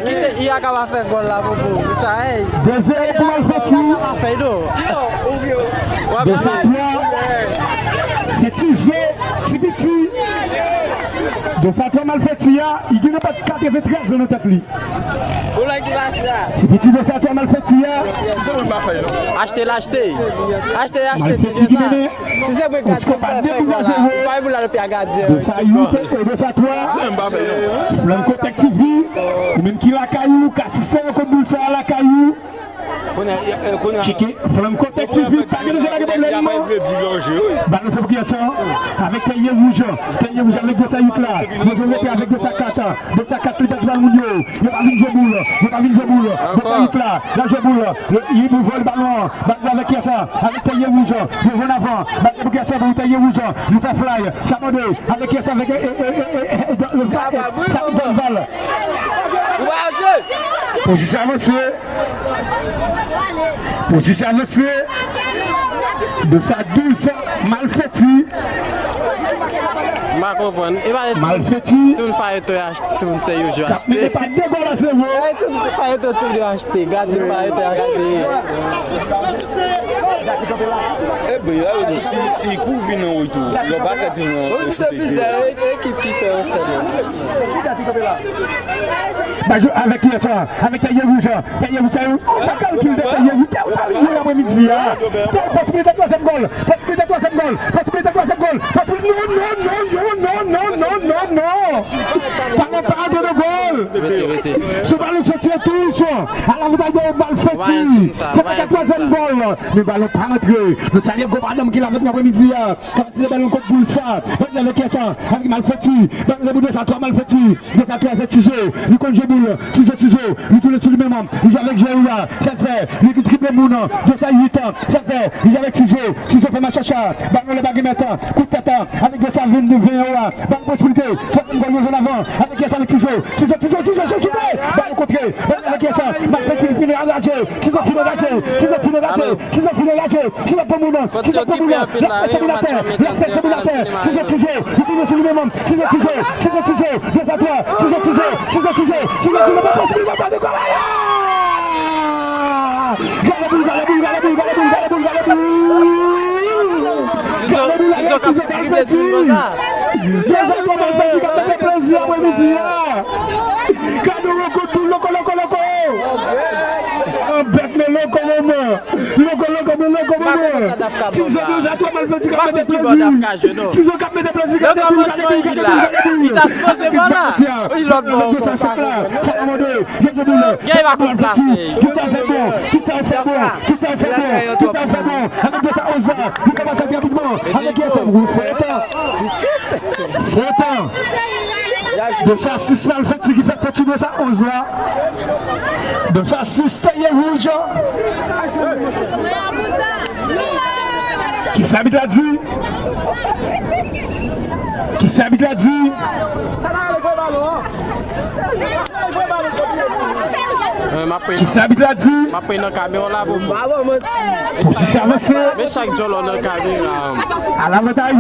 Kite i a ka pa fè gòl la, popo. Chay. De zewo pou Malfeti. Pa ka pa fè, non. De sa twa. Se Tizo, ti piti. De sa twa Malfeti a, li gen yon bèt katreventrèz an nan tèt li. Ti piti de sa twa Malfeti a. Achte l, achte. Achte, achte, Malfeti ki mennen. Si se mwen gad, fè gòl la. Fay pou la lopi a gadyen. De sa uit e de sa twa. Flanm Kontèk T V. Ou menm ki lakay ou, ka asiste nan kout boul sa a lakay ou. Tcheke, Flanm Kontèk T V, pa gen danje, pa gen pwoblèm, non. Balon se pou kiyès sa? Avèk tèyè wouj, tèyè wouj avèk de sa uit la. Yo jwe rete avèk de sa kat. De sa kat li pèdi bal moun yo. Yo pa vin jwe boul, yo pa vin jwe boul. De sa uit la, y ap jwe boul. Yo, yo vòlè balon an. Bal la avèk kiyès sa? Avèk tèyè wouj. Yo jwe an avan. Bal se pou kiyès sa? Pou tèyè wouj. Yo fè fly. Sa mande. Avèk kiyès sa? Avèk, e, e, e, e, e, e, e, sa, e, sa, Dorival. Pozisyon avanse. Pozisyon avanse. De sa douz, Malfeti. M pa konprann. E pa de ti, Malfeti. Timoun Fayeto y a achte, timoun Tèyouj yo achte. K ap mennen pa de gòl a zewo. E timoun Fayeto, timoun yo achte. Gad timoun Fayeto y a achte. E ben, si, si kou vin an woy tou, yo pa ka di non. Wi, se plizyè ekip ki fè yon sèl. Ba jwe avèk yè sa, avèk tèyè wouj, tèyè wouj, tèyè wouj. Pa kalkil de tèyè wouj, tèyè wouj, tèyè wouj, aprèmidi a. Posibilite twazyèm gòl, posibilite twazyèm gòl, posibilite twazyèm gòl, posibilite, non, non, non. Balon pa rantre nan gòl. Rete, rete. Sou balon soti an touch. A lavantaj de Malfeti. Se te twazyèm gòl. Men balon pa rantre. Nou salye gwo madanm ki la avèk nou aprèmidi a. Kapasite balon kot boul sa. Bal avèk kè sa. Avèk Malfeti. Bal nan bout de sa, twa Malfeti. De sa, twa se Tizo. Li konn jwe boul. Tizo, Tizo. Li tounen sou li menm. Li jwe avèk jwè a. Sa l fè. Li ki triple moun. De sa, uit. Sa l fè. Li jwe avèk Tizo. Tizo fè machacha. Bal nan lè pa gen mèt. Kout tèt. Avèk de sa, vin, vin yo a. Bal posibilite. Twazyèm gòl, yo jwenn avan. Avèk kè sa, avèk Tizo. Tizo, Tizo, Tizo, Tizo, Tizo. Bal kontre. Bal avèk kè sa. Malfeti fini anraje. Tizo fini anraje. Tizo fini anraje. Tizo fini anraje. Tizo pran moun nan. Tizo pran moun nan. L ap fè Samuel atè. L ap fè Samuel atè. Tizo, Tizo. Li tounen sou li menm. Tizo, Tizo. Tizo, Tizo. De sa, twa. Tizo, Tizo. Tizo, Tizo. Tizo, Tizo. Posibilite de gòl. Gade boul, gade boul, gade boul, gade boul, gade boul, gade boul. Tizo, Tizo k ap drible timoun konsa. Gade kòman Malfeti k ap fè plezi aprèmidi a. Gade loko, loko, loko, loko. An bèt, men loko, moman. Loko, loko, men loko, moman. Ti zò de zò twò malfeti k ap mete plezi. Ti zò k ap mete plezi, gade pou li, gade pou li, gade pou li, gade pou li. Li ta sipoze pa la. Wi, lòt bò ankò. Sa la, sa la, mande, gade pou li. Gade pa konn plase. Ki ta fè bon, ki ta fè bon, ki ta fè bon, ki ta fè bon. Avèk de sa onz la, li kòmanse rapidman. Avèk kiyès sa? Fè tan. Fè tan. De sa sis malfeti ki fè feti de sa onz la. De sa sis tèyè wouj. Kisa abit la di? Kisa abit la di? Kisa abit la di? M ap pran nan kamera la pou mwen. Pou ti chavase. Men chak djòlò nan kamera. A lavantaj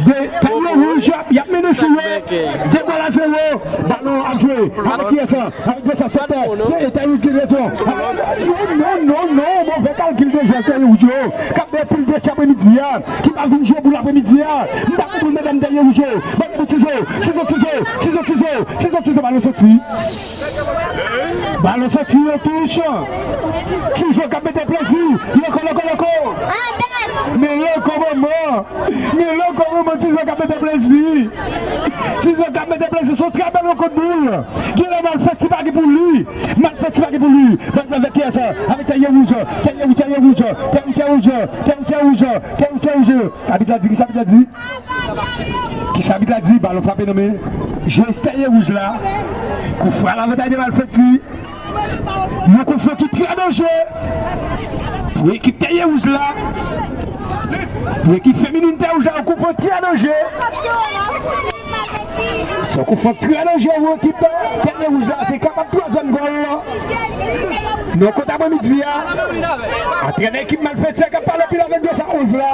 de tèyè wouj, y ap mennen sou yo. De gòl a zewo. Balon ap jwe. Avèk kiyès? Avèk de sa sèt. Tèyè wouj ki rezon. Non, non, non, non. Move kalkil de jwè tèyè wouj yo. K ap bay pil de chan apremidi a. Ki pa vin jwe boul apremidi a. M pa konprann medam tèyè wouj yo. Ban pou Tizo. Tizo, Tizo. Tizo, Tizo. Tizo, Tizo. Balon soti. Balon soti, yon touch. Tizo k ap mete plezi. Loko, loko, loko. Men loko manman. Men loko manman, Tizo k ap mete plezi. Tizo k ap mete plezi, se yon trè bèl rankontre boul. Genlè malfeti pa gen pou li. Malfeti pa gen pou li. Ban avèk kiyès? Avèk tèyè wouj. Tèyè wouj, tèyè wouj. Tèyè wouj, tèyè wouj. Tèyè wouj, tèyè wouj. Tèyè wouj, tèyè wouj. Abit la di, kisa abit la di? Kisa abit la di? Balon frape nan men jwè tèyè wouj la. Koufran a lavantaj de malfeti. Yon koufran ki trè danjere pou ekip tèyè wouj la. Pou ekip feminin tèyè wouj la, yon koufran trè danjere. Se yon koufran trè danjere pou ekip tèyè wouj la. Se kapab twazyèm gòl la. Nan kot apremidi a, antrenè ekip malfeti a k ap pale anpil avèk de sa onz la.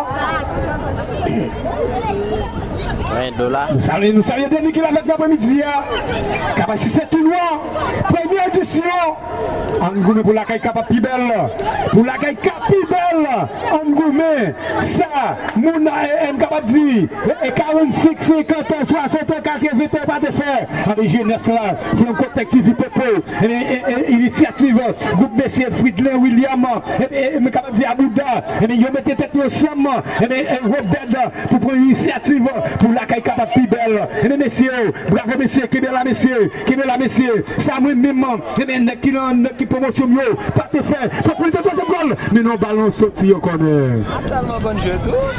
Men do la. Nou salye, nou salye Denis ki la avèk nou apremidi a. Kapab si se tounwa, premye edisyon. Ann goumen pou lakay kapab pi bèl. Pou lakay ka pi bèl. Ann goumen. Sa, moun, e, e, m kapab di, e, e, karannsenk, senkant an, swasant an, katreven an pa te fè. Ann jenès la, se yon kontèks ti vi popo. E, e, e, inisyativ gwoup mesye Fridlin William, e, e, e, m kapab di Abouda, e, yo mete tèt yo ansanm, e, e, Rob Bed pou pran inisyativ pou lakay kapab pi bèl. E, mesye, bravo mesye, kenbe la mesye, kenbe la mesye. Sa mwen menm, e, nèg ki nan, nèg ki pwomosyon m yo, pa te fè, pa te fè twazyèm gòl, men non, balon soti yon kònè.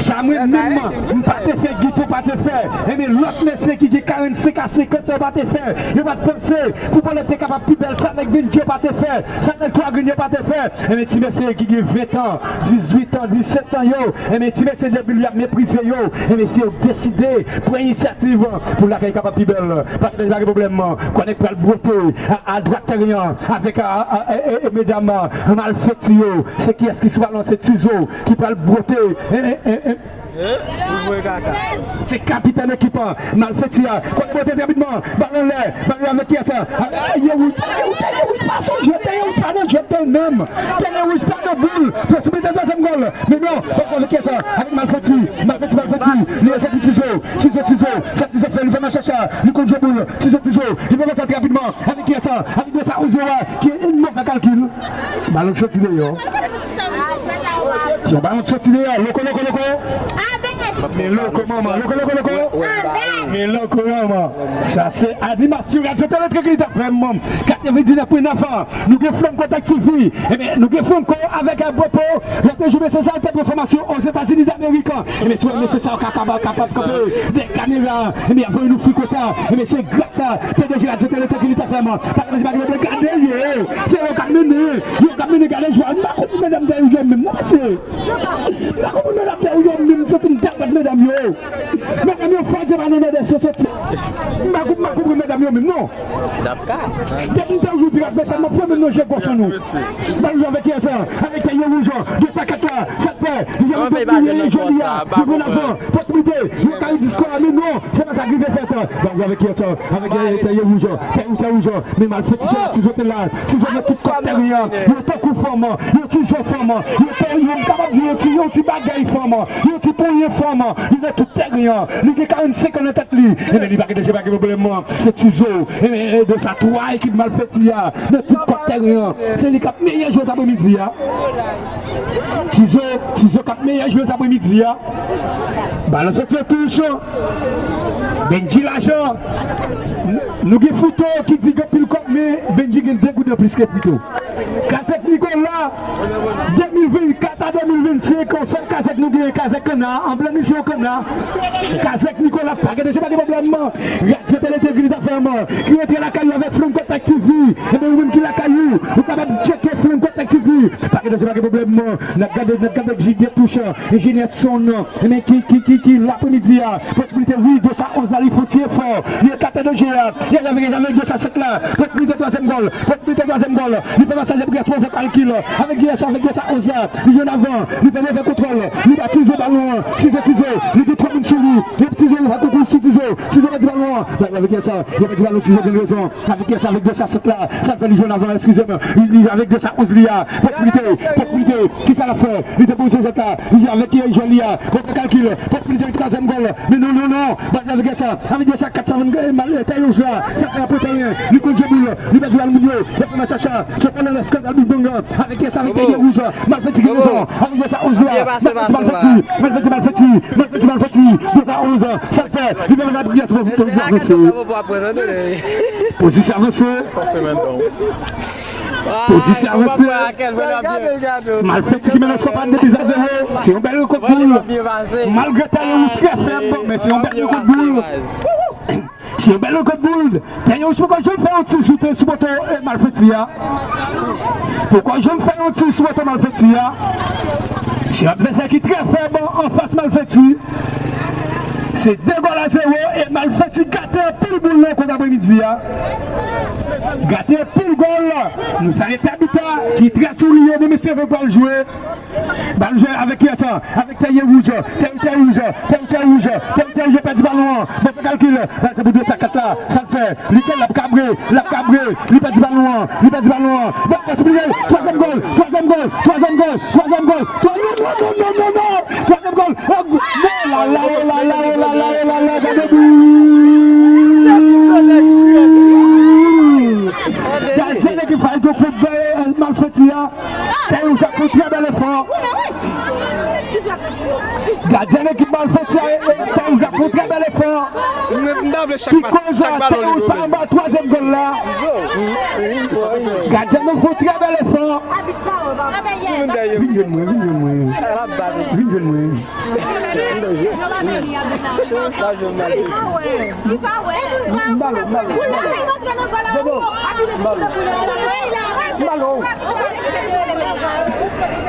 Sa mwen menm, m pa te fè, Guito pa te fè, e, men lòt mesye ki gen karannsenk a senkant an pa te fè, yo pa t panse pou bòl te kapab pi bèl, sa nèg Benjo pa te fè, sa nèg Twa Grenn yo pa te fè. Enben, ti mesye ki gen ven tan, dizuit tan, disèt tan yo, enben, ti mesye depi l ap meprize yo, enben, si yo deside pran inisyativ pou lakay kapab pi bèl, pa gen, pa gen pwoblèm. Kònè pral bwote a, a dwat teren an avèk a, a, a, e, e, medam malfeti yo. Se kiyès ki sou balon? Se Tizo ki pral bwote. E, e, e, e. Se kapitèn ekip an, malfeti a. Kònè bwote rapidman. Balon anlè. Balon avèk kiyès? Tèyè wouj, tèyè wouj, tèyè wouj, pa sonje, tèyè wouj pa nan jwèt menm. Tèyè wouj pa nan boul. Posiblite twazyèm gòl. Men non, balon avèk kiyès? Avèk malfeti. Malfeti, malfeti. Li lese pou Tizo. Tizo, Tizo. Sa Tizo fè, li fè machacha. Li konn jwe boul. Tizo, Tizo. Li fè konsa rapidman. Avèk kiyès? Avèk de sa onz yo a. Ki yon move kalkil. Balon soti deyò. Yon balon soti deyò. Loko, loko, loko. Men loko manman. Loko, loko, loko. Men loko manman. Sa se animasyon Radyo Tele Trankilite F M. Katrevendiznèf pwen nèf. Nou gen Flanm Kontèk T V. Enben, nou gen Franco avèk, e, Bopo. Lòt jou, mesye sa yo te pran fòmasyon Ozetazini Damerik. Enben, tou, mesye sa yo ka, kapab, kapab kanpe dèyè kamera. Enben, y ap voye nou fri konsa. Enben, se gras a P D G Radyo Tele Trankilite F M. Pa gen, pa gen pwoblèm, gade yo. Se yo k ap mennen. Yo k ap mennen, gade jwè. M pa konprann medam tèyè wouj yo menm non, mesye. M pa konprann medam tèyè wouj yo menm, m santi m dakòt medam yo. Medam yo fò, te pa nan nòdès yo soti. M pa konp-, m pa konprann medam yo menm non. Depi m te toujou di rat, mesye, m ap fèmen nan je gòch an nou. Balon avèk kiyès? Avèk tèyè wouj. De sa kat la, sa t fè. Li janm te bliye, li joli a. Li pran lavan. Posiblite, yo ka rive diskò a, men non, se pa sa k rive fèt. Balon avèk kiyès? Avèk, e, tèyè wouj. Tèyè wouj, tèyè wouj. Men malfeti, Tizo te la. Tizo nan tout kòt tèren an. Yo tankou fanm. Yo Tizo fanm. Yo te, yo, m kapab di yo ti, yo ti bagay fanm. Yo ti ponyen fanm. Li nan tout tèren an. Li gen karannsenk an nan tèt li. Enben, li pa gen danje, pa gen pwoblèm. Se Tizo. Enben, e, de sa twa ekip malfeti a. Nan tout kòt tèren an. Se li k ap meyè jwè apremidi a. Tizo, Tizo k ap meyè jwe sa apremidi a. Balon soti an touch. Bendji Lajan. Nou gen foto ki di gen pil kòb, men Bendji gen de goud anplis ke Pito. Kazèk Nikola, de mil vennkat a de mil vennsenk, yon sèl kazèk nou genyen, kazèk kanna, anblèm misyon kanna. Kazèk Nikola, pa gen danje, pa gen pwoblèm. Radyo Tele Entegrite F M, ki rantre lakay ou avèk Flankòt Active. Ebyen, ou menm ki lakay ou, ou kapab tcheke Flankòt Active. Pa gen danje, pa gen pwoblèm. N ap gade, n ap gade Junior Touche, enjenyè son, ebyen, ki, ki, ki, ki, lapremidi a, posibilite, wi, de sa onz la, li fè yon ti efò, li ekate danje a, li ale avèk, avèk de sa sèt la, posibilite twazyèm gòl, posibilite twazyèm gòl, li fè pasaj Brest pou fè kalkil, avèk de sa, avèk de sa onz la, li jwenn avan, li fè move kontwòl, li ba Tizo balon an, Tizo, Tizo, li gen twa moun sou li, epi Tizo fè koukou sou Tizo, Tizo pèdi balon an, avèk de sa, li pèdi balon, Tizo gen rezon. Avèk kiyès? Avèk de sa sèt la. Sa fè li jwenn avan, eskize m. Li, li avèk de sa onz li a. Pòt mite, pòt mite. Kisa l ap fè? Li te poze jwèt la. Li avèk ki jwè li a. Bon, fè kalkil. Pòt mite twazyèm gòl. Men non, non, non. Bal avèk de sa. Avèk de sa kat sa vann mal, eh, Tayouj la. Sa fè apre Tayen. Li konn jwe boul. Li pèdi bal moun yo. Y ap fè match a cha. Se pa nan eskandal Big Bang. Avèk de sa, avèk Tayè Wouj. Malfeti gen rezon. Avèk de sa onz la. Malfeti, Malfeti, Malfeti. Malfeti, Malfeti. De sa onz. Sa fè. Li fè la priyè pou pou avanse. Pozisyon avanse. Pozisyon avanse. Malfeti ki mennen skò pa de bizè zewo. Se yon bèl rekòt boul. Malgre Tayè Wouj trè fèb, men se yon bèl rekòt boul. Se yon bèl rekòt boul. Tayè Wouj poko janm fè yon ti soute sou poto, eh, Malfeti a. Poko janm fè yon ti sou poto Malfeti a. Se yon advèsè ki trè fèb anfas Malfeti. Se de gòl a zewo e Malfeti gate anpil boul nan kont apremidi a. Gate anpil gòl. Nou salye Tabita ki trè souriyan, bon mesye, pral jwe. Bal jwe avèk kiyès? Avèk Tayè Wouj. Tayè, Tayè Wouj. Tayè, Tayè Wouj. Tayè, Tayè Wouj pèdi balon an. Bon, fè kalkil. Sa se pou de sa kat la. Sa l fè. Li, l ap kabre. L ap kabre. Li pèdi balon an. Li pèdi balon an. Bon, posiblite. Twazyèm gòl. Twazyèm gòl. Twazyèm gòl. Twazyèm gòl. Twazyèm gòl. Twazyèm gòl. Twazyèm gòl. Oh, oh la la, oh la la, oh la la, oh la la, gade boul. Gade ekip Fayton fout bay Malfeti a. Tayè Wouj ap fè yon trè bèl efò. Gadyen ekip Malfeti a, Tayè Wouj ap fè yon trè bèl efò. Ki koz Tayè Wouj pa anba twazyèm gòl la. Gadyen nou fè yon trè bèl efò. Vin jwenn mwen, vin jwenn mwen. Vin jwenn mwen.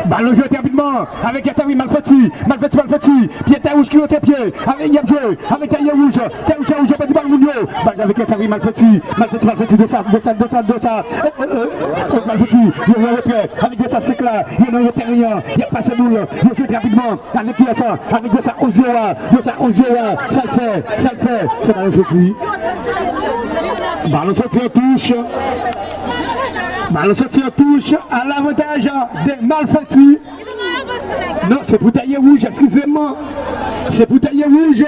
Balon jwe rapidman avèk Yatawi Malfeti, Malfeti, Malfeti, pye Tayè Wouj ki rete pye, avèk y ap jwe, avèk Tayè Wouj, Tayè Wouj, Tayè Wouj pèdi bal moun yo, bal avèk Yatawi Malfeti, Malfeti, Malfeti, de sa, de sa, de sa, de sa, Malfeti, yo nan retrè, avèk de sa sèk la, yo nan retrè, y ap pase boul, yo jwe rapidman. Avèk kiyès sa? Avèk de sa onz yo a. De sa onz yo a. Sa l fè? Sa l fè? Se balon soti. Balon soti an touch. Balon soti an touch a lavantaj de Malfeti. Non, se pou Tayè Wouj, eskize m. Se pou Tayè Wouj.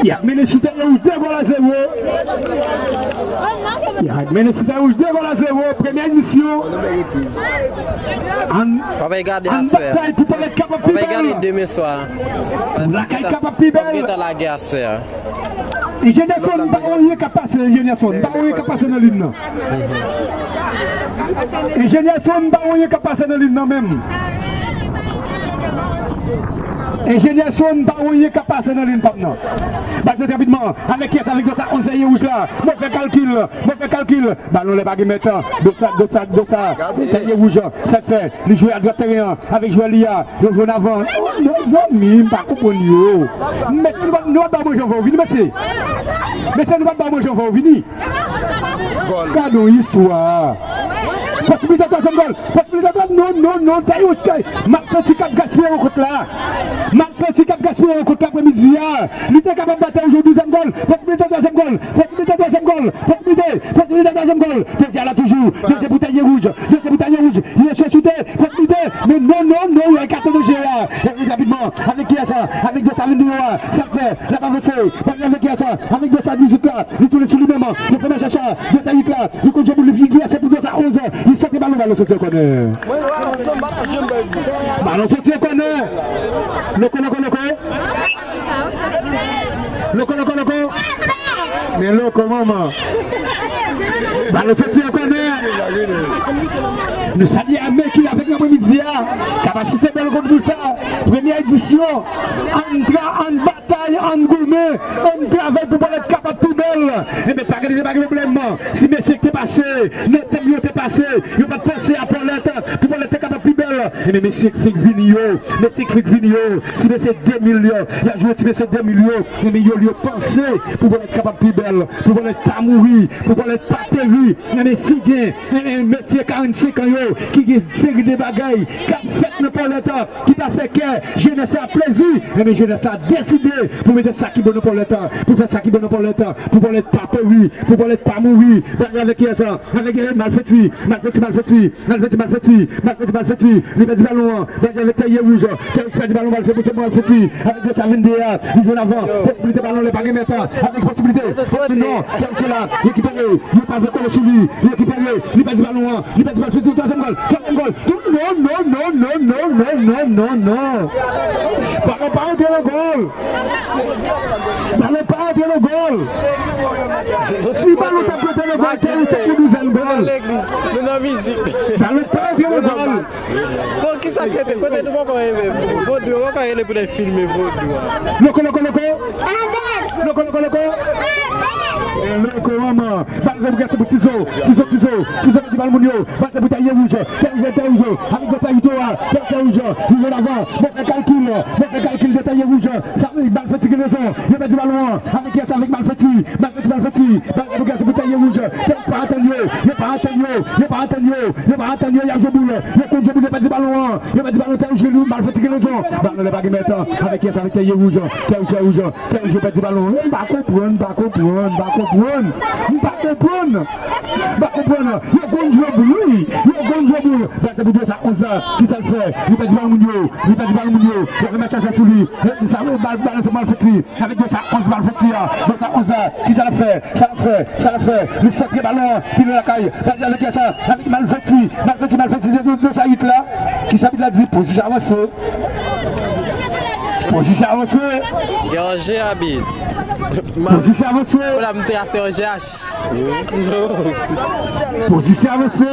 Y ap mennen sou Tayè Wouj de gòl a zewo. Y ap mennen sou Tayè Wouj de gòl a zewo. Premyè misyon. Ann, ann batay pou pale kapab pi bèl. Pou lakay kapab pi bèl. Enjenyè Son, m pa wè anyen k ap pase, Enjenyè Son, m pa wè anyen k ap pase nan liy nan. Enjenyè Son, m pa wè anyen k ap pase nan liy nan menm. Enjenyè Son, m pa wè anyen k ap pase nan liy pa m nan. Bal jwe rapidman, avèk kiyès? Avèk de sa onz Tayè Wouj la. Mwen fè kalkil, mwen fè kalkil. Balon lè pa gen mèt. De sa, de sa, de sa. Tayè Wouj, sa fè. Li jwe adwat teren an avèk jwè li a. Yo jwenn avan. Oh, mezanmi, m pa konprann yo. Mesye, nou pa, nou pa ba manje anvan w vini, mesye. Mesye, nou pa ba manje anvan w vini. Gòl. Gade yon istwa. Posiblite twazyèm gòl. Posiblite twazyèm. Non, non, non. Tayè Wouj, Malfeti k ap gaspiye rankont la. Malfeti k ap gaspiye rankont la apremidi a. Li te kapab ba Tayè Wouj yon dezyèm gòl. Posiblite twazyèm gòl. Posiblite twazyèm gòl. Posiblite. Posiblite twazyèm gòl. Danje la toujou. Danje pou Tayè Wouj. Danje pou Tayè Wouj. Li eseye choute. Posiblite. Men non, non, non. Yo ekate danje a. Rapidman. Avèk kiyès sa? Avèk de sa vennde a. Sa fè. L ap avanse. Bal avèk kiyès sa? Avèk de sa dizuit la. Li tounen sou li menm. Li fè nan chacha. De sa uit la. Li konn jwe boul. Li figi. Se pou de sa onz. Li sante balon. Balon soti an kònè. Balon soti an kònè. Loko, loko, loko. Loko, loko, loko. Men loko, manman. Balon soti an kònè. Nou salye Ameki avèk nou aprèmidi a. Kapasite bèl kont pou sa. Premye edisyon. Ann tra, ann batay, ann goumen. Ann travay pou Pòlèt kapab pi bèl. Enben, pa gen, pa gen pwoblèm. Si mesye ki te pase, nan tèm yo te pase, yo pa t panse a Pòlèt, pou Pòlèt te kapab pi bèl. Enben, mesye ki fèk vini yo, mesye ki fèk vini yo, ti mesye de mil yo, y ap jwe ti mesye de mil yo, enben, yo, yo panse pou Pòlèt kapab pi bèl, pou Pòlèt pa mouri, pou Pòlèt pa peri. Enben, si gen, enben, mesye karannsenk an yo, ki gen seri de bagay k ap fèt nan Pòlèt, ki ta fè kè jenès la plezi, enben jenès la deside pou mete sa ki bon nan Pòlèt, pou fè sa ki bon nan Pòlèt, pou Pòlèt pa peri, pou Pòlèt pa mouri. Bagay avèk kiyès? Avèk, eh, Malfeti, Malfeti, Malfeti, Malfeti, Malfeti, Malfeti, Malfeti, li pèdi balon an, bagay avèk Tèye Wouj, Tèye Wouj pèdi balon, bal se pou Malfeti, avèk de sa vin de a, li jwe lavan, posiblite balon lè pa gen mèt, avèk posiblite, non, Tèye Wouj la, li rekipere, li pa vle kole sou li, li rekipere, li pèdi balon an, li pèdi bal, se tou twazyèm gòl, twazyèm gòl. Non, non, non, non. Balon pa antre nan gòl. Balon pa antre nan gòl. Si balon ta antre nan gòl, Tèye Wouj te pou douzyèm gòl. Nou nan mizik. Balon pa antre nan gòl. Bon, kisa k rete? Kote nou poko rele? Vodou, yo poko rele pou nèg filme vodou a. Loko, loko, loko. Loko, loko, loko. E loko, manman. Bal pou Tizo. Tizo, Tizo. Tizo pèdi bal moun yo. Bal pou Tèye Wouj. Tèye Wouj, Tèye Wouj. Avèk Gòs Ayito a. Tèye Wouj. Li jwe lavan. Bon fè kalkil. Bon fè kalkil de Tèye Wouj. Sa, Malfeti gen rezon. Yo pèdi balon an. Avèk kiyès? Avèk Malfeti. Malfeti, Malfeti. Malfeti pou Tèye Wouj. Tèye pa atann yo. Yo pa atann yo. Yo pa atann yo. Yo pa atann yo. Y ap jwe boul. Yo konn jwe boul. Yo pèdi balon an. Yo pèdi balon. Tèye Wouj, Malfeti gen rezon. Balon lè pa gen mèt. Avèk kiyès? Avèk Tèye Wouj. Tèye Wouj, Tèye Wouj. Tèye Wouj pèdi balon. M pa konprann, m pa konprann, m pa konprann. M pa konprann. M pa konprann. Yo konn jwe boul, wi. Yo konn jwe boul. Gade pou Dwesa onz la. Kisa l fè? Li pèdi balon moun yo. Li pèdi balon moun yo. Li ap met chacha sou li. Li sa, bal, bal, se Malfeti. Avèk Dwesa onz, Malfeti a. Dwesa onz la. Kisa l ap fè? Sa l ap fè? Sa l ap fè? Li santre balon an. Li nan lakay. Gade avèk kiyès sa? Avèk Malfeti. Malfeti, Malfeti. Dwesa uit la. Kisa abit la di? Pozisyon avanse. Pozisyon avanse. Gen anje abit. Pozisyon avanse. Ou la m te ase anje a. Pozisyon avanse.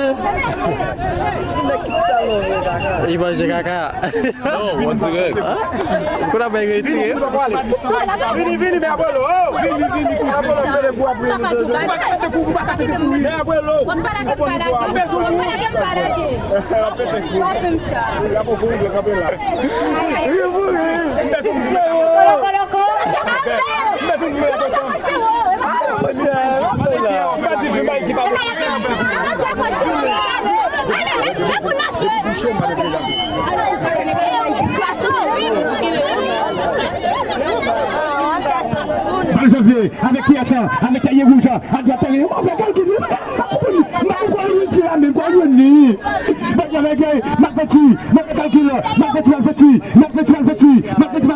Li manje kaka. Non, on dirèk. Kou la bay retire. Vini, vini, men apre lo. Vini, vini, kouzen. Ou pa ka pete kou, ou pa ka pete kou. Men apre lo. Ou pa ka pete kou. Pete kou. L ap fè kou, l ap kanpe la. Li mouri. M bezwen mouri. Bal Janvye, avèk kiyès sa? Avèk Tèye Wouj, adwat tèren, move kalkil, m pa konprann, m pa konprann li di la, men m pa jwenn li. Bal Janvye, Malfeti, move kalkil, Malfeti, Malfeti, Malfeti, Malfeti, Malfeti,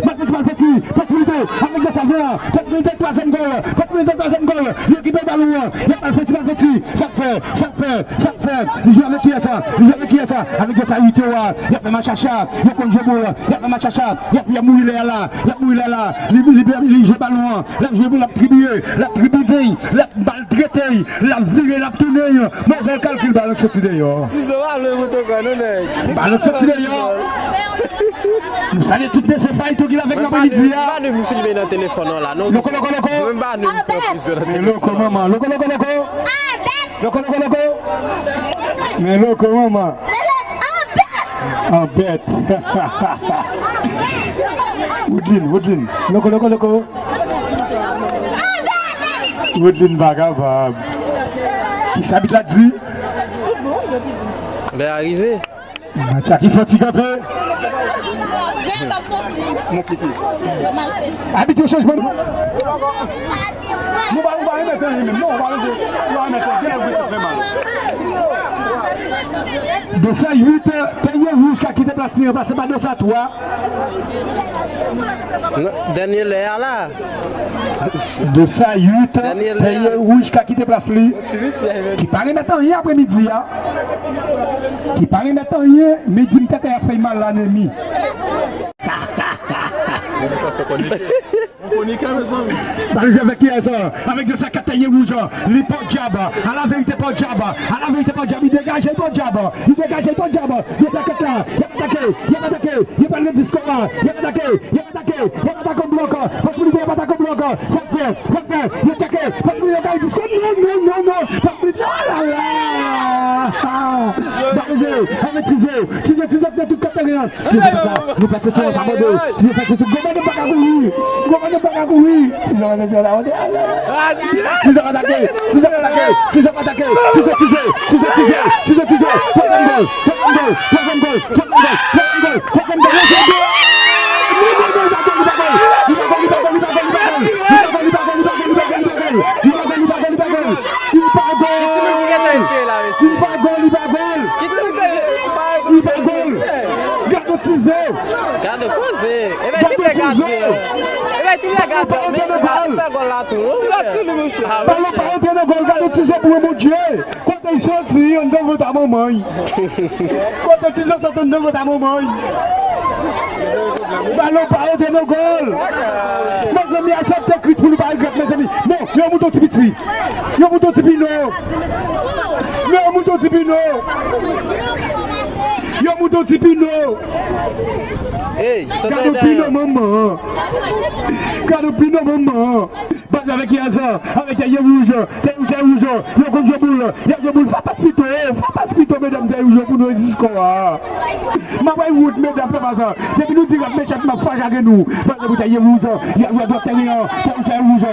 Malfeti, Malfeti, posiblite, avèk Dwesa ven, posiblite twazyèm gòl, posiblite twazyèm gòl, li okipe balon an, y ap Malfeti, Malfeti, sa k fè, sa k fè, sa k fè, li jwe avèk kiyès sa, li jwe avèk kiyès sa, avèk Dwesa uit yo a, y ap fè machacha, yo konn jwe boul, y ap fè machacha, y ap, y ap mouri lè a la, y ap mouri lè a la, li, li, li jwe balon an, l ap jwe boul, l ap tribiye, l ap tribiye, l ap maltrete, l ap vire, l ap tounen, move kalkil, balon soti deyò. Tizo pa vle moute kò nou, nèg. Balon soti deyò. Nou salye tout mesye Fayton ki la avèk nou aprèmidi a. Mwen pa nou, mwen pa nou filme nan telefòn nan la, non. Loko, loko, loko. Mwen pa nou, mwen pran prizon nan telefòn. Loko, manman. Loko, loko, loko. Loko, loko, loko. Men loko, manman. An bèt. Woodlin, Woodlin. Loko, loko, loko. Woodlin pa kapab. Kisa abit la di? Lè a rive. Match la ki fè ti kanpe. Abit yo chanjman. Nou pa, nou pa remèt anyen menm. Non, nou pa remèt, nou pa remèt anyen. Gen lè w fè mal. Dosa uit, Pènye Wouj ka kite plas li, ranplase pa Dosa twa. Dènye lè a la. Dosa uit, Pènye Wouj ka kite plas li. Ki pa remèt anyen apremidi a. Ki pa remèt anyen, men di m tèt a fè mal la, Nemi. N ap jwe avèk kiyès? Avèk Dosa kat, Pènye Wouj. Li pa dyab. A la verite pa dyab. A la verite pa dyab. Li degaje pa dyab. Li degaje pa dyab. Dosa kat la. Y ap atake. Y ap atake. Y ap atake. Y ap atake. Y ap atake. Y ap atake blòk. Posibilite y ap atake blòk. Sa k fè. Sa k fè. Yo tcheke. Posibilite yo kay disko. Non, non, non, non. Posibilite. Oh la la. Danje. Avèk Tizo. Tizo, Tizo, nan tout kat teren an. Tizo fè sa, li fè soti an sa mande. Tizo fè soti, gwo madanm pa ka kouri. Gwo madanm pa ka kouri. Tizo fè soti an sa mande. Tizo atake. Tizo atake. Tizo atake. Tizo, Tizo. Tizo, Tizo. Tizo, Tizo. Twazyèm gòl. Twazyèm gòl. Twazyèm gòl. Twazyèm gòl. Twazyèm gòl. Li pa gòl, li pa gòl, li pa gòl. Li pa gòl, li pa gòl, li pa gòl, li pa gòl. Li pa gòl, li pa gòl, li pa gòl, li pa gòl. Li pa gòl, li pa gòl, li pa gòl. Li pa gòl. Li pa gòl, li pa gòl. Li pa gòl. Gade Tizo. Gade koze. Ebyen, tout nèg ap di. Ebyen, tout nèg ap di. Men, fè gòl la tou. Balon pa rantre nan gòl, gade Tizo pou Bondye. Kote l soti, anndan vant a manman l. Kote Tizo soti, anndan vant a manman l. Balon pa rantre nan gòl. Mezanmi, aksepte Kris pou nou pa regrèt, mezanmi. Non, yo moute yon ti piti. Yo moute yon ti pino. Yo moute yon ti pino. Yo moute yon ti pino. Ey, gade yon pino manman. Gade yon pino manman. Bal avèk Yaza, avèk Tènye Wouj, Tènye Wouj, Tènye Wouj, yo konn jwe boul, y ap jwe boul, fè pas pito, fè pas pito, medam, Tènye Wouj, yo pou nou rezis kò a. M ap bay wout, medam, fè pas sa. Depi nou di rap mechan, m ap fache ak nou. Bal pou Tènye Wouj, y ap jwe dwat tèren an, Tènye Wouj, Tènye Wouj,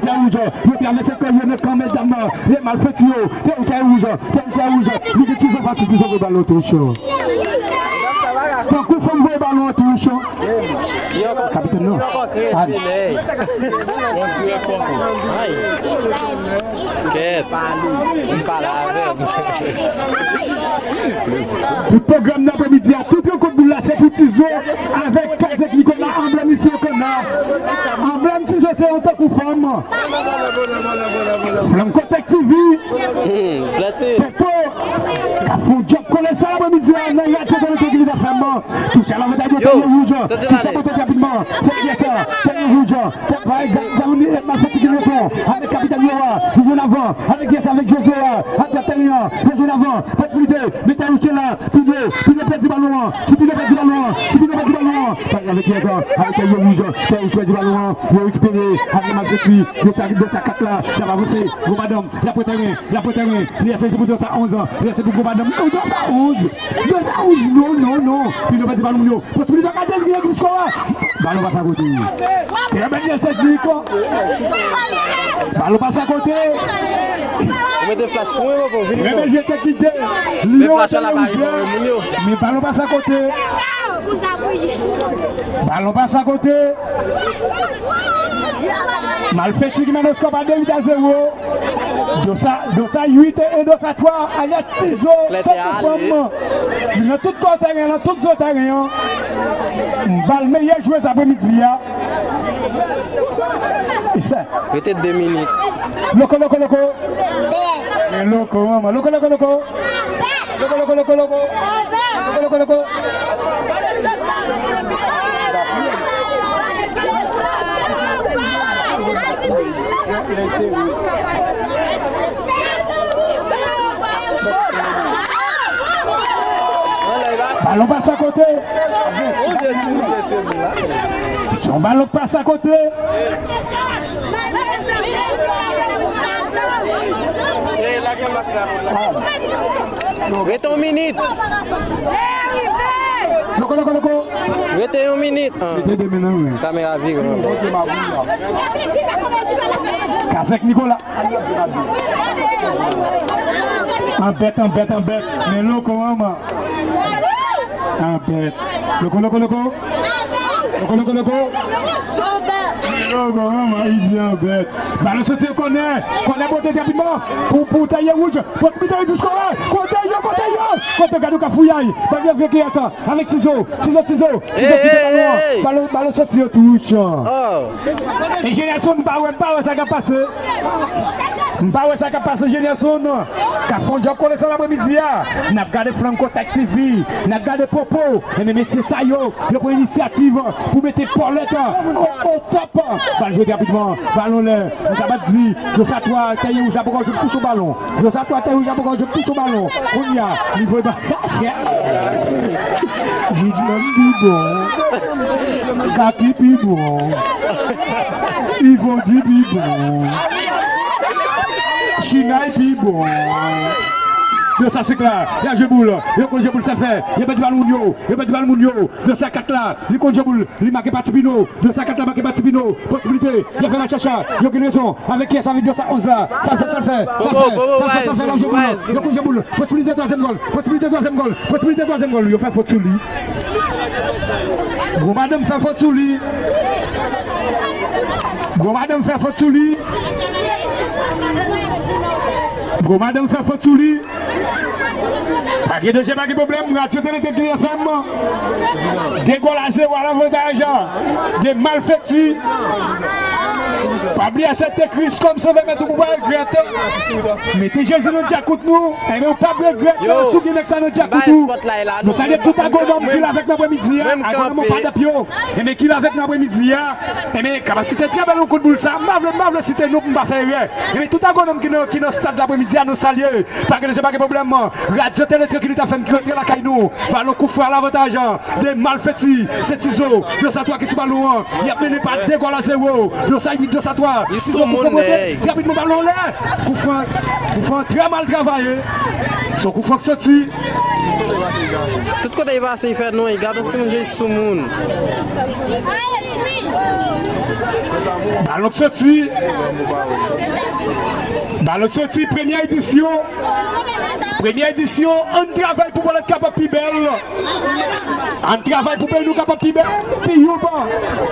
Tènye Wouj, yo travèse kò yo nan kan medam nan, lè malfeti yo, Tènye Wouj, Tènye Wouj, Tènye Wouj, li gen Tizo fasil, Tizo voye bal nan touch. Tankou fanm voye bal nan touch. Kapitèn nan. Kèt. Vin pale avè m. Pou pwogram nan apremidi a, tout rankont boul la, se pou Tizo avèk Kazèk Nikola, anblèm ifi okana. Anblèm Tizo se yon tankou fanm. Flanm Kontèk T V. Pepo. Ka fè yon djòb kole sa apremidi a, nan radyo Kontèk T V, sa fè m. Touche a lavantaj de Tènye Wouj. Touche a pote rapidman. Se Tènye Wouj. Tènye Wouj. Tèt bay, Gazoni, Edma Santi ki reponn. Avèk kapitèn yo a. Yo jwenn avan. Avèk Yes, avèk Jojo a. Atè Tènye a. Yo jwenn avan. Posibilite. Mete Wouj la. Pino. Pino pèdi balon an. Ti Pino pèdi balon an. Ti Pino pèdi balon an. Avèk Yes, avèk Tènye Wouj. Tènye Wouj pèdi balon an. Yo rekipere. Avèk Malfeti. Yo sa, yo sa kat la. Y ap avanse. Gwo madanm. Y ap pran tèren. Y ap pran tèren. Li eseye pou Dosa onz an. Li eseye pou gwo madanm. Non, Dosa onz. Dosa onz. Non, non, non. Pino pèdi balon yo. Posibilite gade li egziste a. Balon pase akote. Trè bèl esèy li kon. Balon pase akote. Ou mete flash pou mwen, pou vini. Rebe jete kite. Li yo flash la pa rive moun yo. Men balon pase akote. Balon pase akote. Malfeti ki mennen skò pa de uit a zewo. Dosa, Dosa uit e Dosa twa, alyas Tizo, tankou fanm. Li nan tout kò tèren, nan tout zo tèren an. Bal meyè jwez apremidi a. Rete de minit. Loko, loko, loko. Men loko, manman. Loko, loko, loko. Loko, loko, loko, loko. Loko, loko, loko. Balon pase akote. Yon balon pase akote. Rete yon minit. Loko, loko, loko. Rete yon minit. Mete de men nan men. Kamera vire. Kazèk Nikola. Anbèt, anbèt, anbèt. Men loko, manman. Anbèt. Loko, loko, loko. Loko, loko, loko. Yo, manman, manman, li di anbèt. Balon soti kònè. Kònè pote rapidman. Pou, pou Tèyè Wouj. Pou Tèyè diskore. Kote yo, kote yo? Kote gade w ka fouyay. Balon vye kiyèt. Avèk Tizo. Tizo, Tizo. Tizo kite balon. Balon, balon soti yo touch. E Jenerson, m pa wè, m pa wè sa k ap pase. M pa wè sa k ap pase, Jenerson. Ka fon djòb kole sa lapremidi a. N ap gade Franco Tech T V. N ap gade Popo. Enben mesye sa yo, yo pran inisyativ pou mete pòlèt o, o top. Bal jwe rapidman, balon lè, nou kapab di, Dosatwa, Tèyè Wouj la poko jwenn touche balon. Dosatwa, Tèyè Wouj la poko jwenn touche balon. Kounye a, li voye ba. Vidman pi bon. Kaki pi bon. Ivo di pi bon. Chinay pi bon. Yo sa se klè. Y a jwe boul. Yo konn jwe boul sa fè. Yo pèdi bal moun yo. Yo pèdi bal moun yo. Dosatwa la. Li konn jwe boul. Li make pa Tipino. Dosatwa la make pa Tipino. Posibilite. Yo fè machacha. Yo gen rezon. Avèk kiyès? Avèk Dosatwa onz la. Sa fè, sa fè. Sa fè. Sa fè, sa fè. Yo jwe boul. Yo konn jwe boul. Posibilite twazyèm gòl. Posibilite twazyèm gòl. Posibilite twazyèm gòl. Yo fè fot sou li. Gwo madanm fè fot sou li. Gwo madanm fè fot sou li. Gwo madanm fè fot sou li. Pa gen danje, pa gen pwoblèm. Radyo Tele Tèt Li F M. De gòl a zewo a lavantaj de Malfeti. Pa bliye aksepte Kris kòm sovè, men tou pou pa regrèt. Mete Jezi nan djakout nou. Enben, ou p ap regrèt si w gen nèg sa nan djakout ou. Nou salye tout agwonòm ki la avèk nou apremidi a. Agwonòm yo pa dap yo. Enben, ki la avèk nou apremidi a. Enben, kapasite trè bèl yon kout boul sa. M pa vle, m pa vle site non pou m pa fè erè. Enben, tout agwonòm ki nan, ki nan stad la apremidi a, nou salye. Pa gen danje, pa gen pwoblèm. Radyo Tele Trankilite F M ki rantre lakay nou. Balon koufran a lavantaj de Malfeti. Se Tizo. Dosatwa ki sou balon an. Y ap mennen pa de gòl a zewo. Dosatwa, Dosatwa. Tizo koufran pote. Rapidman balon anlè. Koufran, koufran trè mal travaye. Se yon koufran k soti. Tout kote li pase, li fè non, li gade yon timoun jan li soumoun. Balon k soti. Balon k soti, premyè edisyon. Premyè edisyon, ann travay pou pòlèt kapab pi bèl. Ann travay pou peyi nou kapab pi bèl. Pi youb.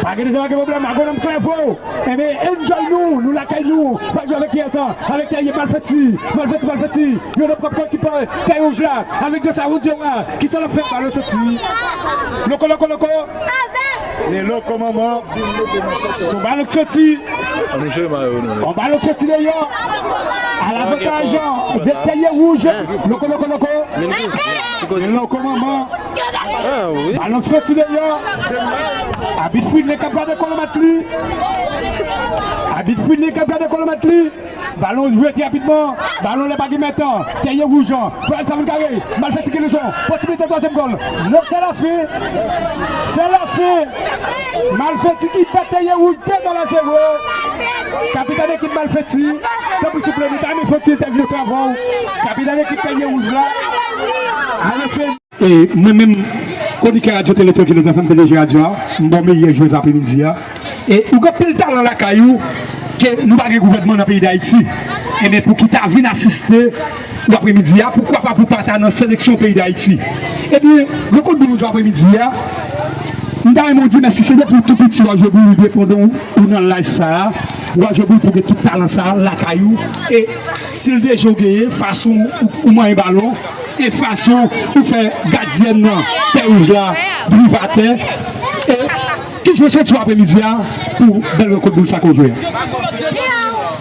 Pa gen danje, pa gen pwoblèm. Agwonòm Klèvo. Enben, enjoy nou, nou lakay nou. Pa jwe avèk kiyès sa? Avèk Tèyè Malfeti. Malfeti, Malfeti. Yo nan pwòp goalkeeper. Tèyè Wouj la. Avèk de sa, Wouj la. Kisa l ap fè? Balon soti. Loko, loko, loko. Men loko, manman. Son balon k soti. An nou jwe mayo nou. On balon k soti deyò. A lavantaj de Tèyè Wouj. Loko, loko, loko. Men loko, manman. Balon k soti deyò. Abit Fridley k ap gade kolomat li. Abit Fridley k ap gade kolomat li. Balon jwe trè rapidman. Balon lè pa gen mèt. Tèyè Wouj. Pral sa vin kare. Malfeti gen rezon. Posibilite twazyèm gòl. Non, se lafen. Se lafen. Malfeti ki bat Tèyè Wouj de gòl a zewo. Kapitèn ekip Malfeti. Tanpri souple, nou ta renmen fè yon ti entèvyou sa avè w. Kapitèn ekip Tèyè Wouj la. Alè, se E mwen menm, kwonikè Radyo Tele Trankilite F M, P D G radyo a, m ba w meyè jwèz apremidi a. E ou gen anpil talan lakay ou, ke nou pa gen gouvènman nan peyi Dayiti. Enben, pou ki ta vin asiste ou apremidi a, poukwa pa pou pa ta nan seleksyon peyi Dayiti? Ebyen, yon kout boul ou jwe apremidi a, m ta renmen w di m, èske se depi w tou piti w ap jwe boul, ou depi pandan ou nan laj sa a, w ap jwe boul pou gen tout talan sa a lakay ou? E si l deja w genyen, fason ou, ou manyen balon, e fason ou fè gadyèn nan Tèyè Wouj la drive atè. E ki jan w santi w apremidi a pou bèl rankont boul sa ke w jwe a?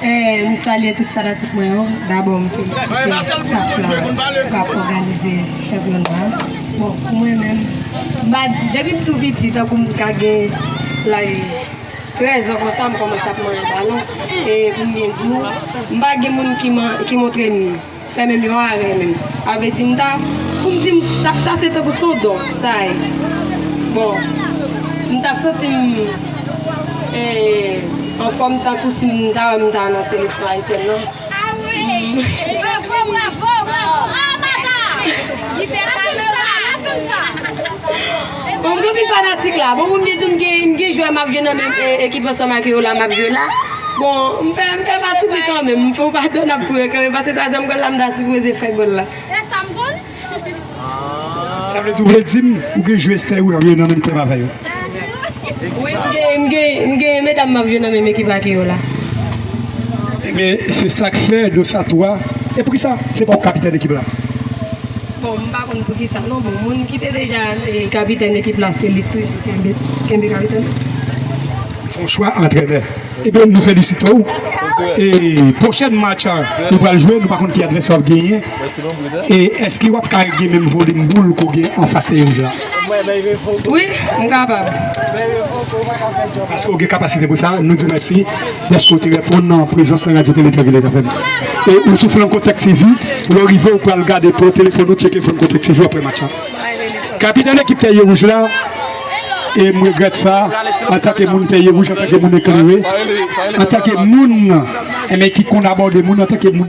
E, m salye tout fanatik mwen yo. Dabò, m felisite staff la k ap òganize fèt mwen nan. Bon, pou mwen menm, m pa, depi m tou piti, tankou m ka gen laj trèz an konsa, m kòmanse ap manyen balon. E pou m byen di w, m pa gen moun ki man-, ki montre m fè menm yon arè menm. Sa vle di m ta, pou m di m, sa, sa se tankou se yon don, sa ye. Bon, m t ap santi m, e, anfòm tankou si m ta wè m ta nan seleksyon ayisyèn nan. Bravo, bravo, bravo! Ah, madan! Kite kamera! Bon, m gen anpil fanatik la. Bon, pou m byen di w, m gen, m gen jwè m ap jwe nan menm, e, ekip ansanm ak yo la, m ap jwe la. Bon, m fè, m fè pati de kanmenm. M fè yon padon n ap kouri kanmenm, paske twazyèm gòl la, m ta sipoze fè gòl la. E sa m konn. Sa vle di, ou vle di m, ou gen jwè stè ou nan menm klèb avè yo? Wi, m gen, m gen, m gen medam m ap jwe nan menm ekip ak yo la. Men se sa k fè Dos a twa. E poukisa se pa w kapitèn ekip la? Bon, m pa konn poukisa non, bon, moun ki te deja eh, kapitèn ekip la, se li k toujou kenbe, kenbe kapitèn. Se yon chwa antrènè. Ebyen, nou felisite w. E pwochèn match nou pral jwe, nou pa konn ki advèsè w ap genyen. E èske w ap ka gen menm volim boul ke w gen anfas Tèye Wouj la? Wi, m kapab. Paske w gen kapasite pou sa, nou di w mèsi dèske w te reponn nan prezans nan Radyo Tele Tranquille F M. E ou sou Franco Tech T V, lè w rive, ou pral gade pou telefòn ou, tcheke Franco Tech T V apre match la. Kapitèn ekip Tèye Wouj la, e m regrèt sa, antanke moun Tèye Wouj, antanke moun eklere, antanke moun enben ki konn abòde moun, antanke moun